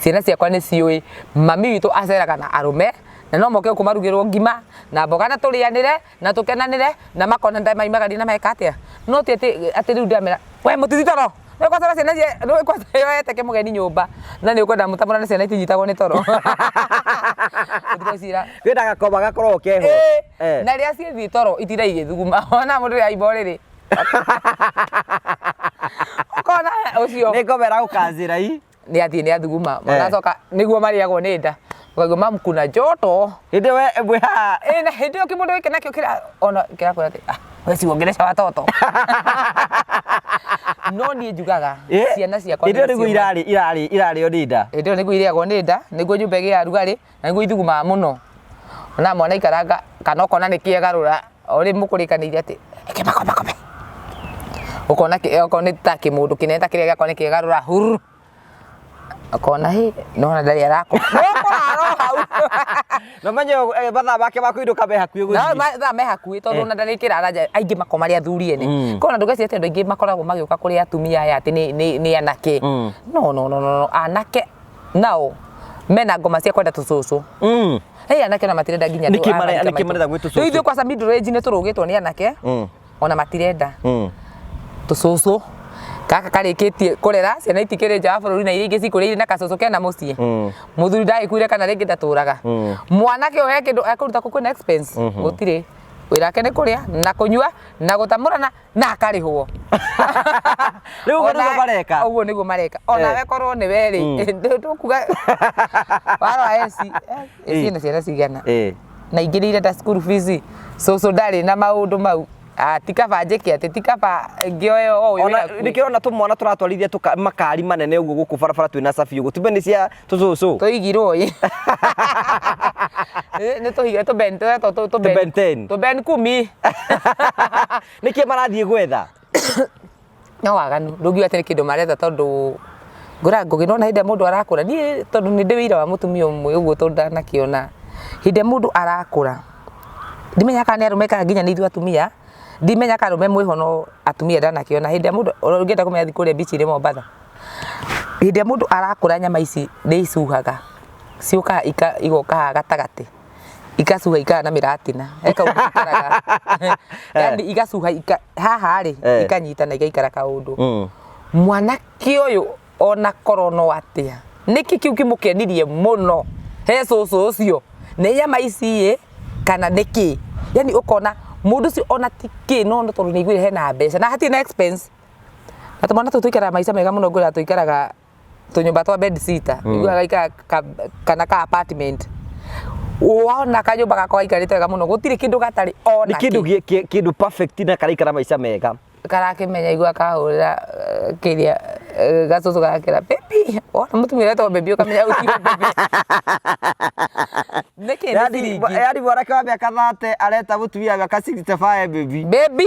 Ciana ciakwa nĩ ciũĩ mami witũ aceraga na arũme na no moke gũkũ marugĩrwo ngima na mboga na tũrĩanĩre na tũkenanĩre na makona ndamaimagaria na meka atĩa. No ti atĩ atĩ rĩu ndĩramera we mũtithi toro nĩ ũkwacera ciana cia nĩ ũkwacera yoete kĩmũgeni nyũmba na nĩ ũkwenda mũtamũrane ciana itinyitagwo nĩ toro. Ũtigũcira. Wĩna gakoma gakoragwo keho. Ĩĩ. Na rĩrĩa ciĩthiĩ toro itinda igĩthuguma ona mũndũ ũrĩa aimba ũrĩrĩ ũkona ũcio Nĩ ngoma ĩragũkanjĩra i. nĩ athiĩ nĩ athuguma mwana acoka nĩguo marĩagwo nĩ nda ũkaigua mamu kuna joto. Hĩndĩ we mwĩ haha. Ĩ, na hĩndĩ ĩyo kĩmũndũ gĩkĩ nakĩo kĩra ona kĩrakwĩra atĩ ah we si uongelesha watoto. No niĩ njugaga ciana ciakwa Hĩndĩ ĩyo nĩguo nĩcio irarĩ irarĩ irarĩo nĩ nda. Hĩndĩ ĩyo nĩguo irĩagwo nĩ nda, nĩguo nyũmba ĩgĩaga rugarĩ na nĩguo ithugumaga mũno. Ona mwana aikaranga kana ũkona nĩ kĩegarũra o rĩ mũkũrĩkanĩire atĩ reke makomakome, ũkona okorwo nĩ ta kĩmũndũ kĩnene ta kĩrĩa gĩakorwo nĩ kĩegarũra hururu, ũkona hĩ nĩwona ndarĩ arakoma, no ũkũrara o hau. Na ũmenye mathaa make ma kũinũka me hakuhĩ No, gũthiĩ. mathaa me hakuhĩ tondũ ona ndarĩ kĩrara nja, aingĩ makoma arĩ athuri ene. Koguo ona ndũgecirie atĩ andũ aingĩ makoragwo magĩũka kũrĩ atumia aya atĩ nĩ anake. No, no, no, no, no, anake nao mena ngoma cia kwenda tũcũcũ. Hey, anake ona matirenda nginya Nĩkĩ andũ a marika nĩkĩ maitũ. marenda gwĩ tũcũcũ? Rĩu ithuĩ kwanza middle age nĩ tũrũgĩtwo nĩ anake ona matirenda tũcũcũ gaka karĩkĩtie kũrera ciana itikĩrĩ nja wa bũrũri na iria ingĩ cikũrĩire na gacũcũ kena mũciĩ. Mũthuri ndagĩkuire kana rĩngĩ ndatũraga. Mwanake ũyũ he kĩndũ ekũruta kũ kwĩna expense? Gũtirĩ. Wĩra wake nĩ kũrĩa na kũnyua na gũtamũrana na akarĩhwo. Rĩu ũguo Ona- nĩguo mareka. Ũguo nĩguo mareka. Onawe korwo nĩ we rĩ, ndũkuga warora AC, AC ĩna ciana cigana? Na ingĩ nĩ irenda school fees, cũcũ ndarĩ na maũndũ mau. Ah, ti kaba njĩke atĩ, ti kaba ngĩoe o ũyũ Ona wĩ hakuhĩ. nĩkĩo tũmwana tũratwarithia makari manene ũguo gũkũ barabara twĩna cabi ũguo tumbe nĩ cia tũcũcũ. Tũigirwo ĩ. Nĩ tũhige tũ Ben, tũretwo tũ Tũ Ben 10. Tũ Ben kumi. Nĩkĩ marathiĩ gwetha? No waganu, ndũngiuga atĩ nĩ kĩndũ maretha tondũ ngũra ngũgĩ nona hĩndĩ ĩrĩa mũndũ arakũra, niĩ tondũ nĩ ndĩ wĩira wa mũtumia ũmwe ũguo tondũ ndanakĩona, hĩndĩ ĩrĩa mũndũ arakũra, ndimenyaga kana nĩ arũme kana nginya nĩ ithuĩ atumia, ndimenyaga kana arũme mwĩho no atumia ndanakĩona, hĩndĩ ĩrĩa mũndũ, ũngĩenda kũmenya thiĩ kũrĩa mbici-inĩ Mombatha, hĩndĩ ĩrĩa mũndũ arakũra nyama ici nĩ icuhaga, ciũkaga igoka haha gatagatĩ. Igacuha ikahana mĩratina he kaũndũ cikaraga yani igacuha haha rĩ ikanyitana igaikara kaũndũ. Mwanake ũyũ ona korwo no atĩa nĩkĩ kĩu kĩmũkenirie mũno he cũcũ ũcio nĩ nyama ici ĩ kana nĩkĩ yani ũkona mũndũ ũcio ona ti kĩ no tondũ nĩ aiguire hena mbeca na hatirĩ na expense na tũmwana tũu tũikaraga maica mega mũno ngwĩraga tũikaraga tũnyũmba twa bed sitter mm. iguaga gaikara ka, kana ka apartment wona kanyũmba gakwa gaikarĩte wega mũno gũtirĩ kĩndũ gatarĩ ona Nĩ kĩndũ kĩndũ perfect na karaikara maica mega. Karakĩmenya igua kahũrĩra kĩrĩa gacũcũ gakĩra baby wona mũtumia ũretwo baby ũkamenya ũcio baby nĩkĩ nĩ ciringi Yani mwanake wa mĩaka 30 areta mũtumia wa mĩaka 65 baby. Baby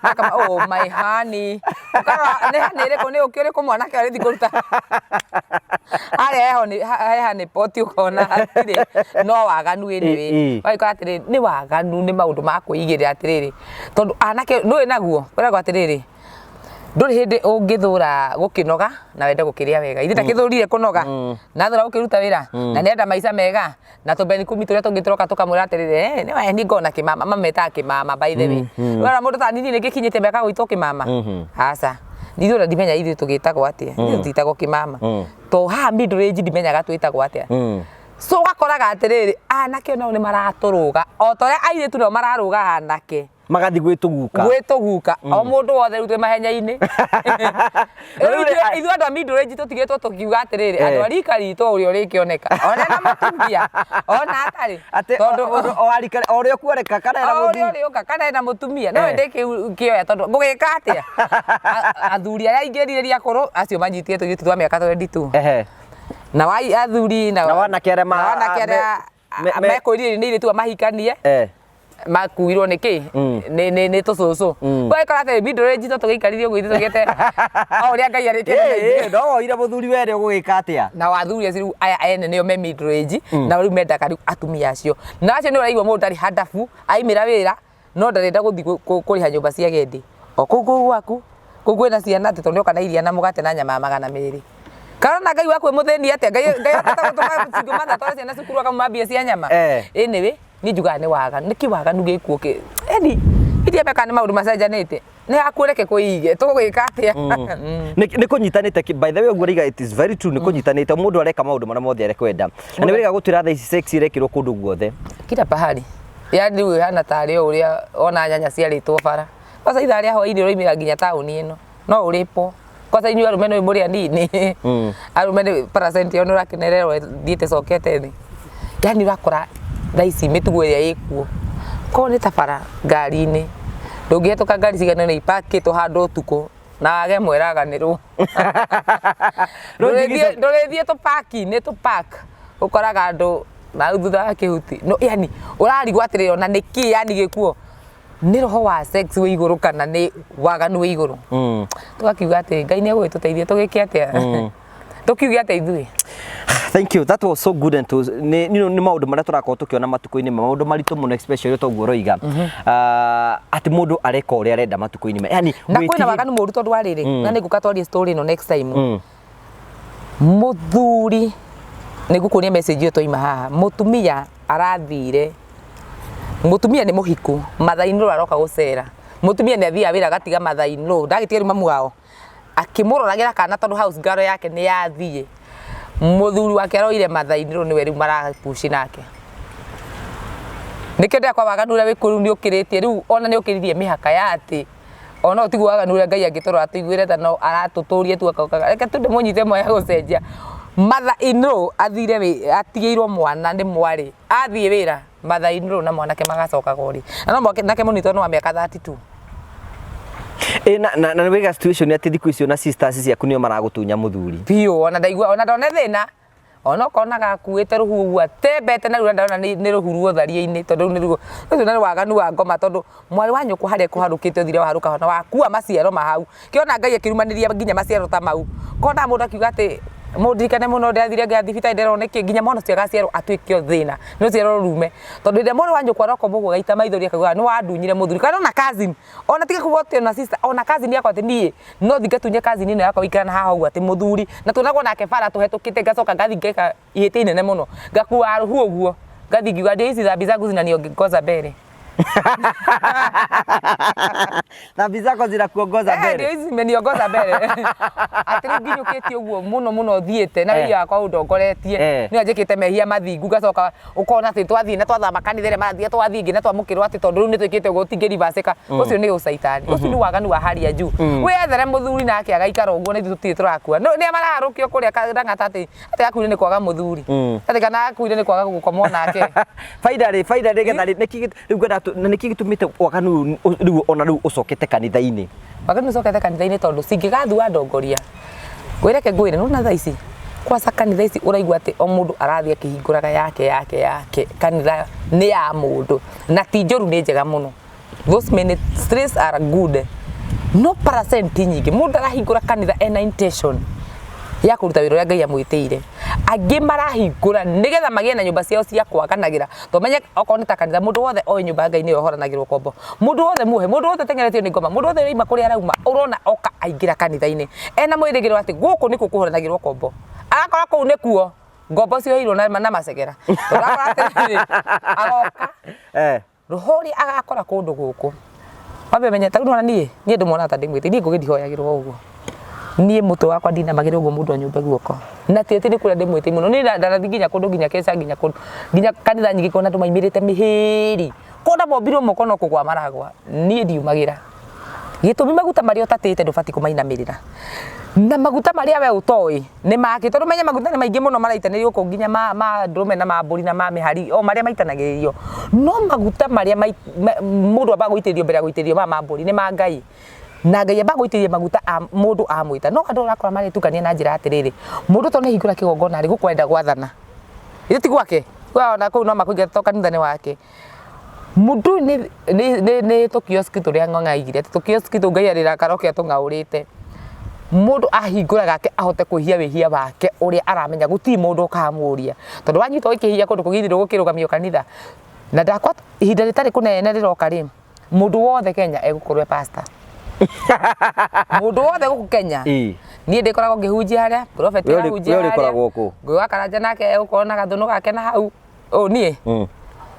Akama, oh my honey Ũkarora nĩ honey ĩrĩkũ nĩ ũkĩ ũrĩkũ mwanake arĩthi kũruta harĩa he honey pot ũkona hatirĩ no waganu anyway. Ũgagĩkora atĩrĩrĩ nĩ waganu nĩ maũndũ ma kwĩigĩrĩra atĩrĩrĩ tondũ anake ndũĩ naguo kwĩragwo atĩrĩrĩ ndũrĩ hĩndĩ ũngĩthũra gũkĩnoga na wende gũkĩrĩa wega ithe ndakĩthũrire kũnoga na thũra gũkĩruta wĩra na nĩenda maica mega na tũbeni kumi tũrĩa tũngĩ tũroka tũkamwĩra atĩrĩrĩ eh, nĩ wae ningona kĩmama mametaga kĩmama by the way mm. Mũndũ ta niĩ nĩngĩkinyĩte mĩaka gwĩtwo kĩmama aca ithuĩ ona ndimenya ithuĩ tũgĩtagwo atĩa ithuĩ tũtitagwo kĩmama to haha middle age ndimenyaga twĩtagwo atĩa so ũgakoraga atĩrĩrĩ anake nao nĩ maratũrũga o ta ũrĩa airĩtu nao mararũga anake Magathiĩ gwĩtũguka. Gwĩtũguka o mũndũ wothe rĩu twĩ mahenya-inĩ. Rĩu rĩ- Ithuĩ andũ a middle age tũtigĩtwo tũkiuga atĩrĩrĩ andũ a rika ritũ ũrĩa ũrĩkĩoneka ona ena mũtumia ona atarĩ Atĩ tondũ o arika o ũrĩa ũkuoneka kana ena o ũrĩa mũthuri. ũrĩũka kana ena mũtumia no ende kĩoya tondũ ngũgĩka atĩa athuri arĩa aingĩ rirĩria akũrũ acio manyitire tũirĩtu twa mĩaka 22 Na wa athuri na wanake arĩa na wanake arĩa mekwĩrirĩria nĩ airĩtu mahikanie makuirwo nĩ kĩ nĩ nĩ nĩ tũcũcũ ũgakora atĩ middle age to tũgĩikarire ũguo ithuĩ tũgĩte o ũrĩa Ngai arĩkĩte na ithuĩ. No woire mũthuri were ũgũgĩka atĩa? Na athuri acio rĩu aya ene nĩo me middle age na rĩu mendaga rĩu atumia acio na acio nĩ ũraigua mũndũ ndarĩ handabu aimĩra wĩra no ndarenda gũthiĩ kũrĩha nyũmba cia agendi o kũu kũu gwaku. Kũu kwĩna ciana atĩ tondũ nĩoka na iria na mũgate na nyama ya 200. Karona Ngai waku mũthĩni atĩa? Ngai Ngai ahota gũtũma single mother atware ciana cukuru akamũma mbia cia nyama. Anyway, niĩ njugaga nĩ waganu. Nĩkĩ waganu gĩkuo kĩ? Yaani ndiamenya kana nĩ maũndũ macenjanĩte. Nĩ hakuo reke kwĩige. Tũgũgĩka atĩa? Nĩ kũnyitanĩte by the way ũguo ũroiga it is very true, nĩ kũnyitanĩte, mũndũ areka maũndũ marĩa mothe arekwenda, na nĩ wega gũtwĩra thaa ici sex irekĩrwo kũndũ guothe. Kila pahali. Yaani rĩu ĩhana tarĩ o ũrĩa ona nyanya ciarĩtwo bara. Kwanza ithaa rĩa hwainĩ ũraumĩra nginya taũni ĩno. No ũrĩpwo. Kwanza inyuĩ arũme nĩ mũrĩ anini. Arũme nĩ percent yao nĩ ũrakenererwo ĩthiĩte ĩcokete thĩ. Yaani ũrakora thaa ici mĩtugo ĩrĩa ĩkuo. Korwo nĩ ta bara ngari-inĩ, ndũngĩhetũka ngari cigana ũna ipakĩtwo handũ ũtukũ na wage ĩmwe ĩraganĩrwo. Ndũrĩthiĩ tũ park-inĩ tũ park ũkoraga andũ na hau thutha wa kĩhuti. No yaani ũrarigwo atĩrĩrĩ ona nĩkĩ yaani gĩkuo. Nĩ roho wa sex wĩ igũrũ kana nĩ waganu wĩ igũrũ? Tũgakiuga atĩ Ngai nĩ egũgĩtũteithia tũgĩke atĩa? Tũkiuge atĩa ithuĩ? Thank you. That was so good and to, nĩ nĩ nĩ maũndũ marĩa tũrakorwo tũkĩona matukũ-inĩ maya, maũndũ maritũ mũno especially ta ũguo ũroiga. Ah, atĩ mũndũ areka ũrĩa arenda matukũ-inĩ maya. Yaani Na kwĩna waganu mũru tondũ wa rĩrĩ, na nĩ ngũka twarie story ĩno next time. Mũthuri, nĩ ngũkuonia message ĩyo twaima haha, mũtumia arathire, mũtumia nĩ mũhiku, mother-in-law aroka gũcera, mũtumia nĩ athiaga wĩra agatiga mother-in-law, ndagĩtiga rĩu mamu wao, akĩmũroragĩra kana tondũ house girl yake nĩ yathiĩ, mũthuri wake aroire mother-in-law nĩwe rĩu mara push nake. Nĩkĩo ndĩrakwa waganu ũrĩa wĩkuo rĩu nĩ ũkĩrĩtie, rĩu ona nĩ ũkĩririe mĩhaka ya atĩ ona ũyũ tiguo waganu ũrĩa Ngai angĩtũrora atũiguĩre tha no aratũtũria tu akokaga reke tu ndĩmũnyite ĩmwe ya gũcenjia. Mother in law athire atigĩirwo mwana nĩ mwarĩ, athiĩ wĩra mother in law na mwanake magacokaga ũrĩ. Na no mwanake mũnini tondũ nĩ wa mĩaka 32. Ĩ na nĩ wĩga situation atĩ thikũ icio na sisters ciaku nĩo maragũtunya mũthuri. Biũ ona ndaigua ona ndone thĩna ona ũkonaga akuĩte rũhuho ũguo atembete na rĩu ndona nĩ rũhu ruotharia-inĩ tondũ rĩu nĩruo ũcio nĩ waganu wa ngoma tondũ mwarĩ wa nyũkwa harĩa kũharũkĩte ũthire waharũka ho na wakua maciaro ma hau kĩona Ngai akĩrumanĩria nginya maciaro ta mau kona mũndũ akiuga atĩ mũndirikane mũno ndĩrathire ngĩra thibitarĩ nderwo nĩkĩ nginya mwana ũcio agaciarwo atuĩke o thĩna nĩ ũciarwo rũrume tondũ hĩndĩ ĩrĩa mwarĩ wa nyũkwa aroka ũguo agaita maithori akauga nĩ wandunyire mũthuri kana ona cousin ona tiga kuga atĩ ona sister ona cousin yakwa atĩ niĩ no thiĩ ngatunye cousin ĩno yakwa gũikara na haha ũguo atĩ mũthuri na tuonagwo nake bara tũhetũkĩte ngacoka ngathiĩ ngeka ihĩtia inene mũno ngakua rũhu ũguo ngathiĩ ngiuga ndio hizi dhambi zangu zinaniongoza mbele. Dhambi zako zinakuongoza Eh, ndio mbele. hizi zimeniongoza mbele. Atĩ rĩu nginyũkĩtie ũguo mũno mũno thiĩte na wĩra wakwa ũndongoretie nĩ njĩkĩte mehia mathingu ngacoka ũkona atĩ twathiĩ na twathama kanitha ĩrĩa marathiĩ twathiĩ ĩngĩ na twamũkĩrwo atĩ tondũ rĩu nĩ twĩkĩte ũguo tũtingĩrivacĩka. Ũcio nĩ ũcaitani, ũcio nĩ waganu wa hali ya juu. Wĩyethere mũthuri nake agaikara ũguo na ithuĩ tũtirĩ tũrakua. Nĩa maraharũkio kũrĩa Lang'ata atĩ atĩ akuire nĩ kwaga mũthuri. Atĩ kana akuire nĩ kwaga gũkomwo nake. Faida rĩ, faida rĩ getha rĩ, nĩkĩ rĩu ngwenda na nĩkĩ gĩtũmĩte waganu ũyũ rĩu ona rĩu ũcokete kanitha-inĩ? Waganu ũcokete kanitha-inĩ tondũ cingĩgathua ndongoria. Ngwĩreke ngwĩre, nĩwona thaa ici kwanza kanitha ici ũraigua atĩ o mũndũ arathiĩ akĩhingũraga yake yake yake, kanitha nĩ ya mũndũ na ti njũru nĩ njega mũno. Those ministries are good. No percent nyingĩ mũndũ arahingũra kanitha ena intention ya kũruta wĩra ũrĩa Ngai amwĩtĩire. Angĩ marahingũra nĩgetha magĩe na nyũmba ciao cia kwaganagĩra. Tũmenye okorwo nĩ ta kanitha mũndũ wothe oĩ nyũmba ya Ngai nĩyo ĩhoranagĩrwo ngombo. Mũndũ wothe muohe, mũndũ wothe ũteng'eretio nĩ ngoma, mũndũ wothe ũraima kũrĩa arauma ũrona oka aingĩra kanitha-inĩ ena mwĩrĩgĩrĩro atĩ gũkũ nĩkuo kũhoranagĩrwo ngombo. Agakora kũu nĩkuo ngombo cioheirwo na macegera. Ũrakora atĩrĩrĩ, agoka Roho ũrĩa agakora kũndũ gũkũ wambe ũmenye ta rĩu nĩwona niĩ niĩ ndĩmuonaga ta ndĩ mwĩtĩi niĩ Ngũgĩ ndihoyagĩrwo ũguo niĩ mũtwe wakwa ndinamagĩrĩra ũguo mũndũ anyumbe guoko na ti atĩ nĩ kũrĩa ndĩ mwĩtĩi mũno niĩ ndanathiĩ nginya kũndũ nginya keca nginya kũndũ nginya kanitha nyingĩ kuona andũ maimĩrĩte mĩhĩri kuona mombirwo moko no kũgwa maragwa niĩ ndiumagĩra Gĩtũmi maguta marĩa ũtatĩte ndũbatiĩ kũmainamĩrĩra. Na maguta marĩa we ũtoĩ nĩ makĩ, tondũ ũmenye maguta nĩ maingĩ mũno maraitanĩrio gũkũ nginya ma ma ndũrũme na ma mbũri na ma mĩhari o marĩa maitanagĩrĩrio. No maguta marĩa mũndũ ambaga gũitĩrĩrio mbere ya gũitĩrĩrio maya ma mbũri nĩ ma Ngai. Na Ngai ambaga gũitĩrĩria maguta mũndũ amwĩta. No andũ ũrakora maretukania na njĩra atĩrĩrĩ, mũndũ tondũ nĩ ahingũra kĩgongona rĩ, gũkũ arenda gwathana. Githĩ ti gwake? Ona kũu no makũingate tondũ kanitha nĩ wake. Mũndũ ũyũ nĩ tũkioski tũrĩa Ng'ang'a aigire, atĩ tũkioski tũu Ngai arĩrakara oke atũng'aũrĩte. Mũndũ ahingũra gake ahote kwĩhia wĩhia wake ũrĩa aramenya gũtirĩ mũndũ ũkamũria. Tondũ wanyitwo ũkĩhia kũndũ kũngĩ githĩ ndũgũkĩrũgamio kanitha. Na ndakwa ihinda rĩtarĩ kũnene rĩroka rĩ, mũndũ wothe Kenya egũkorwo e pastor. Mũndũ wothe gũkũ Kenya. Niĩ ndĩkoragwo ngĩhunjia harĩa prophet We ũrĩ- arahunjia we ũrĩkoragwo kũ? Ngũgĩ wa Karanja nake egũkorwo na gathũnũ gake na hau. Ũ niĩ.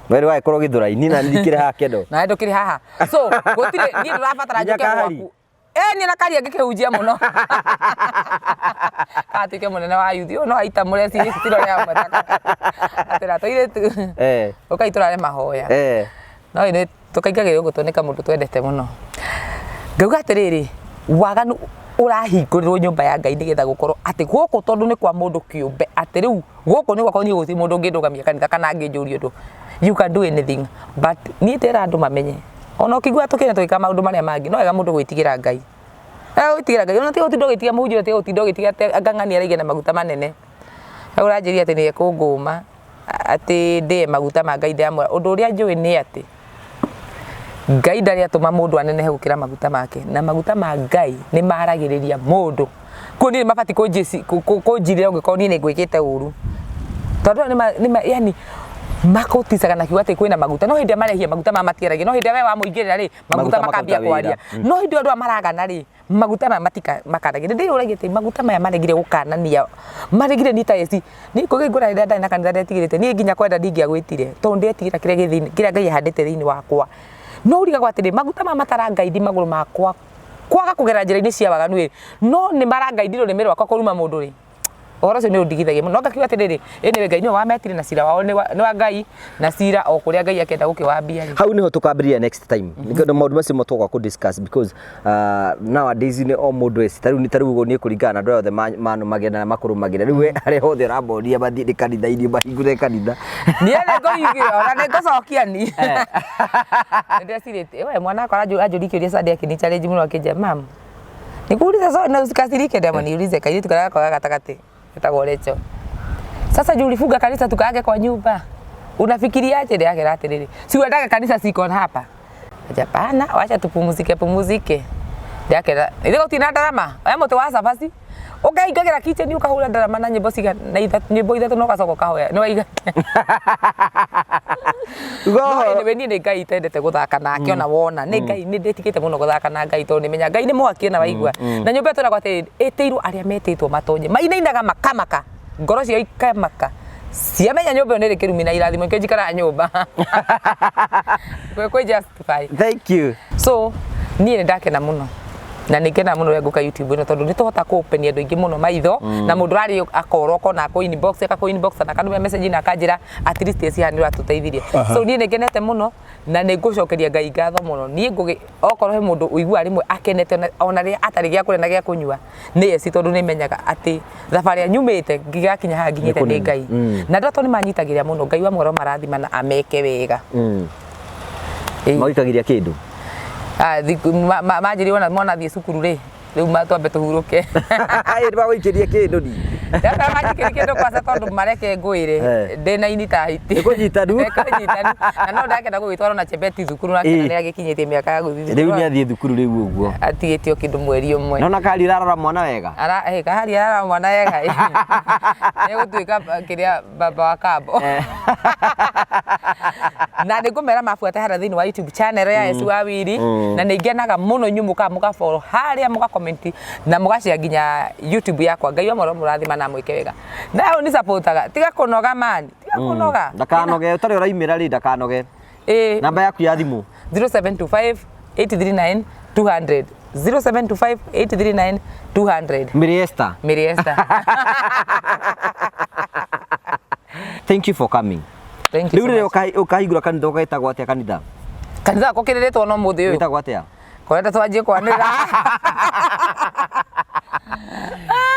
We wagĩkorwo Gĩthũrai-inĩ na ndikĩrĩ haha kendo. Nawe ndũkĩrĩ haha. So gũtirĩ niĩ ndũrabatara Nginya njũke Kahari. gwaku. Eh niĩ na Karia ngĩkĩhunjia mũno. Atuĩke mũnene wa yuthi. Ũyũ no aitamũre cirore hamwe atĩra tũirĩtu. Ũkai tũrare mahoya. No nĩ tũkaingagĩrĩrwo ũguo tondũ nĩ kamũndũ twendete mũno. Ngauga atĩrĩrĩ, waganu ũrahingũrĩrwo nyũmba ya Ngai nĩgetha gũkorwo atĩ gũkũ tondũ nĩ kwa mũndũ kĩũmbe atĩ rĩu gũkũ nĩ gwakwa niĩ gũtirĩ mũndũ ũngĩndũgamia kanitha kana angĩnjũria ũndũ. You can do anything but niĩ ndĩra andũ mamenye ona ũkĩigua tũkĩenda tũgĩka maũndũ marĩa mangĩ no wega mũndũ gwĩtigĩra Ngai. Wega gwĩtigĩra Ngai ona tiga gũtinda ũgĩtiga mũhunjia tiga gũtinda ũgĩtiga atĩ anga ng'ania araigĩa na maguta manene. Hau ũranjĩrire atĩ nĩ ekũngũma atĩ ndĩe maguta ma Ngai ndĩramwĩra ũndũ ũrĩa njũĩ nĩ atĩ Ngai ndarĩ atũma mũndũ anenehe gũkĩra maguta make na maguta ma Ngai nĩ maragĩrĩria mũndũ. Koguo niĩ nĩ mabatiĩ kũnjirĩra ũngĩkorwo niĩ nĩ ngwĩkĩte ũru. Tondũ aya nĩ yani makũticaga na kiugo atĩ kwĩna maguta no hĩndĩ ĩrĩa marehia maguta maya matiaragia no hĩndĩ ĩrĩa we wamũingĩrĩra rĩ maguta Maguta makambia makaruta wĩra. kwaria. No hĩndĩ ĩyo andũ aya maragana rĩ maguta maya matika makanagia. Nĩ ndĩyũragia atĩ maguta maya maregire gũkanania maregire niĩ ta eci niĩ kũhingũra rĩrĩa ndarĩ na kanitha ndetigĩrĩte niĩ nginya kwenda ndingĩagwĩtire tondũ ndetigĩra kĩrĩa gĩ thĩinĩ kĩrĩa Ngai ahandĩte thĩinĩ wakwa. No ũrigagwo atĩrĩ maguta maya matarangaindi magũrũ makwa kwaga kũgera njĩra-inĩ cia waganu ĩ no nĩ marangaindi rũrĩmĩ rwakwa kũruma mũndũ rĩ ũhoro ũcio nĩ ũndigithagia mũno. No ngakiuga atĩrĩrĩ anyway Ngai nĩwe wametire na cira wao nĩ wa Ngai na cira o kũrĩa Ngai akenda gũkĩwambia rĩ. Hau niho tukambĩrĩria next time. Nĩ maũndũ macio mo tũgoka kũ discuss because nowadays nĩ o mũndũ eci tarĩu tarĩu ũguo niĩ kũringana na andũ arĩa othe manũmagĩrĩra na makũrũmagĩrĩra rĩu we arĩa othe ũramoria mathiĩ nĩ kanitha-inĩ mahingũre kanitha. Niĩ nĩ ngũhingĩra ona nĩ ngũcokia ni. Nĩ ndecirĩtie we mwana wakwa anjũria kĩũria Sunday akĩni challenge mũno akĩnjĩra mam nikuulize swali na usikasirike ndamwĩra niulize kairĩtu karĩa gakoragwo gatagatĩ getagwo Rachel. Sasa juu ulifunga kanisa tukaage kwa nyumba unafikiriaje? Ndĩrakera atĩrĩrĩ si uendaga kanisa siko hapa. Hapana, wacha tupumzike pumzike. Ndĩrakera ithe gũtirĩ na ndarama we mũtĩ wa cabaci ũkaingagĩra kitchen ũkahũra ndarama na nyĩmbo cigana na ithatũ nyĩmbo ithatũ na ũgacoka ũkahoya nĩ waiga. No anyway niĩ nĩ Ngai itendete gũthaka nake ona wona nĩ Ngai nĩ ndĩtigĩte mũno gũthaka na Ngai tondũ nĩmenya Ngai nĩ mwaki ona waigua na nyũmba ĩyo twĩragwo atĩrĩrĩ ĩtĩirwo arĩa metĩtwo matonye mainainaga makamaka ngoro ciao ikamaka ciamenya nyũmba ĩyo nĩ ĩrĩ kĩrumi na irathimo nĩkĩo njikaraga nyũmba kwĩ justify. Thank you. So niĩ nĩ ndakena mũno na nĩ ngenaga mũno rĩrĩa ngũka YouTube ĩno tondũ nĩ tũhota kũ open andũ aingĩ mũno maitho na mũndũ ũrarĩ akorwo akona akũ inbox akakũ inbox na akandũmĩra message na akanjĩra at least eci haha nĩ ũratũteithirie. So niĩ nĩ ngenete mũno na nĩ ngũcokeria Ngai ngatho mũno. Niĩ ngũgĩ okorwo he mũndũ ũiguaga rĩmwe akenete ona rĩrĩa atarĩ gĩa kũrĩa na gĩa kũnyua nĩ eci tondũ nĩ menyaga atĩ thabarĩ ĩrĩa nyumĩte ngĩgakinya haha nginyĩte nĩ Ngai. Na andũ aya tondũ nĩ manyitagĩrĩra mũno Ngai wa mwero marathima na ameke wega. Magũikagĩria kĩndũ? Manjĩrire ona mwana athiĩ cukuru rĩ rĩu twambe tũhurũke. Ĩ nĩmagũikĩria kĩndũ ni? Manjikĩrie kĩndũ kwanza tondũ mareke ngwĩre ndĩna ini ta hiti. Nĩ kũnyitanu. Nĩ kũnyitanu. Na no ndakenda gũgĩtwarwo na Chebeti thukuru nake nĩ agĩkinyĩtie mĩaka ya gũthiĩ thukuru. Rĩu nĩ athiĩ thukuru rĩu ũguo. Atigĩtio kĩndũ mweri ũmwe. Nona Kahari ũrarora mwana wega? Kahari ararora mwana wega. Nĩ egũtuĩka kĩrĩa baba wa kambo. Na nĩ ngũmera mabuate harĩa thĩinĩ wa YouTube channel ya Esi wa Wili na nĩ ngenaga mũno inyuĩ mũkaga mũgafollow harĩa mũga comment na mũgashare nginya YouTube yakwa. Ngai wa mwero mũrathima na amwĩke wega. Na ũyũ nĩ supportaga tiga kũnoga man, tiga kũnoga. Ndakanoge, ũtarĩ ũraimĩra rĩ ndakanoge. Namba yaku ya thimũ? 0725 839 200 0725 839 200. Mary Esther. Mary Esther. Thank you for coming. Thank you Rĩu so rĩrĩa much. ũkahingũra kanitha ũgetagwo atĩa kanitha? Kanitha wakwa ũkĩrĩrĩtwo no mũthĩ ũyũ. Wĩtagwo atĩa? Kũrenda twanjie kwanĩrĩra.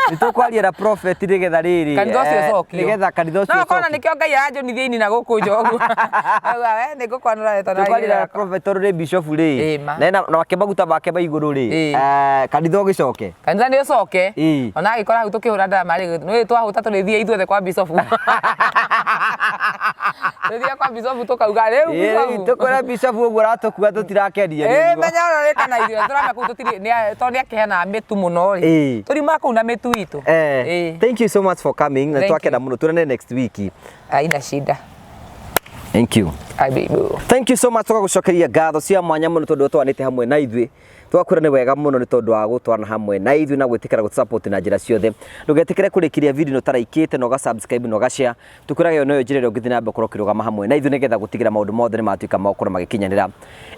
Nĩ tũkwaria na prophet nĩgetha rĩrĩ. Kanitha ũcio ũcokio. Nĩgetha kanitha ũcio No kona ũcokio. nĩkĩo Ngai aranjũnithia ini na gũkũ nja ũguo. Auga we nĩ ngũkwanũra wetwa na Tũkwaria na igĩrĩ. prophet tondũ nĩ bishop rĩ. Ĩ, ma. Na ena nake maguta make ma igũrũ rĩ. Ĩ. Kanitha ũgĩcoke. Kanitha nĩ ũcoke. Ĩ. Ona agĩkora hau tũkĩhũra ndarama rĩ, nĩ twahũta tũrĩthiĩ ithuothe kwa bishop. Tũthiĩ kwa bishop tũkauga rĩu bishop. Tũkwĩra bishop ũguo ũratũkua tũtirakenio Ĩ nĩguo. menya ũrĩa ũrĩka na ithuĩ tũrama kũu tũtirĩ tondũ nĩ akĩheanaga mĩtu mũno rĩ. Ĩ. Tũriuma kũu na mĩtu itũ. Ĩ. Thank you so much for coming na Thank twakena you. mũno tuonane next week. Haina shida. Thank you. Ai baby. Thank you so much, tũgagũcokeria ngatho cia mwanya mũno tondũ twanĩte hamwe na ithuĩ. Tũgakwĩra nĩ wega mũno nĩ tondũ wa gũtwarana hamwe na ithuĩ na gwĩtĩkĩra gũtũ-support na njĩra ciothe. Ndũgetĩkĩre kũrĩkĩria video ĩno ũtaraikĩte na ũga subscribe na ũga share. Tũkwĩraga ĩyo noyo njĩra ĩrĩa ũngĩthiĩ na mbere gũkorwo ũkĩrũgama hamwe na ithuĩ nĩgetha gũtigĩra maũndũ mothe nĩ matuĩka ma gũkorwo magĩkinyanĩra.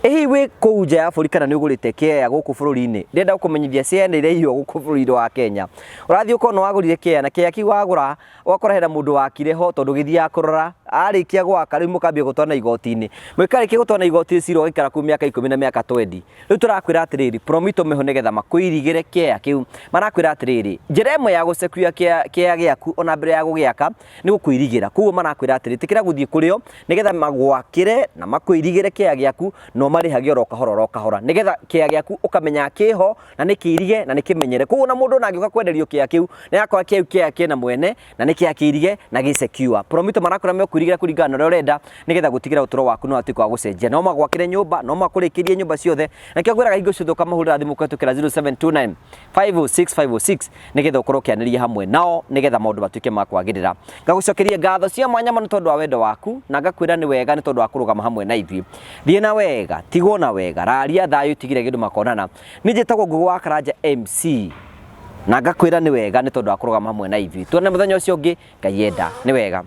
Ĩ hihi wĩ kũu nja ya bũrũri kana nĩ ũgũrĩte kĩea gũkũ bũrũri-inĩ? Ndĩrenda gũkũmenyithia ciea nĩ iraiywo gũkũ bũrũri-inĩ wa Kenya. Ũrathiĩ ũkona wagũrire kĩea na kĩea kĩu wagũra ũgakora hena mũndũ wakire ho tondũ ũgĩthiaga kũrora arĩkia gwaka rĩu mũkambia gũtwarana igoti-inĩ. Mũkarĩkia gũtwarana igoti-inĩ cira ũgaikara kũu mĩaka ikũmi na mĩaka twendi. Rĩu tũrakwĩra atĩrĩrĩ, Promito meho nĩgetha makũirigĩre kĩea kĩu. Marakwĩra atĩrĩrĩ, njĩra ĩmwe ya gũsecuria kĩea gĩaku ona mbere ya gũgĩaka nĩ gũkũirigĩra. Koguo marakwĩra atĩrĩ, ĩtĩkĩra gũthiĩ kũrĩ o nĩgetha magwakĩre na makũirigĩre kĩea gĩaku na ũmarĩhage oro kahora oro kahora nĩgetha kĩea gĩaku ũkamenyaga kĩho na nĩ kĩirige na nĩ kĩmenyere. Koguo ona mũndũ ona angĩũka kwenderio kĩea kĩu nĩ arakora kĩu kĩea kĩna mwene na nĩ kĩea kĩirige na gĩ secure. Promito marakwĩra mekũirigĩra kũringana na ũrĩa ũrenda nĩgetha gũtigĩra ũtũro waku nĩ watuĩka wa gũcenjia. No magwakĩre nyũmba, no makũrĩkĩrie nyũmba ciothe. Na nĩkĩo ngwĩraga hingo ciothe ũkamahũrĩra thimũ kũhetũkĩra 0729 506 506 nĩgetha ũkorwo ũkĩanĩria hamwe nao nĩgetha maũndũ matuĩke ma kwagĩrĩra. Ngagũcokeria ngatho cia mwanya mũno tondũ wa wendo waku na ngakwĩra nĩ wega nĩ tondũ wa kũrũgama hamwe na ithuĩ. Thiĩ na wega, tigwo na wega, raria thayũ tigire kĩndũ makonana. Niĩ njĩtagwo Ngũgĩ wa Karanja MC na ngakwĩra nĩ wega nĩ tondũ wa kũrũgama hamwe na ithuĩ. Tuonane mũthenya ũcio ũngĩ, Ngai enda. Nĩ wega.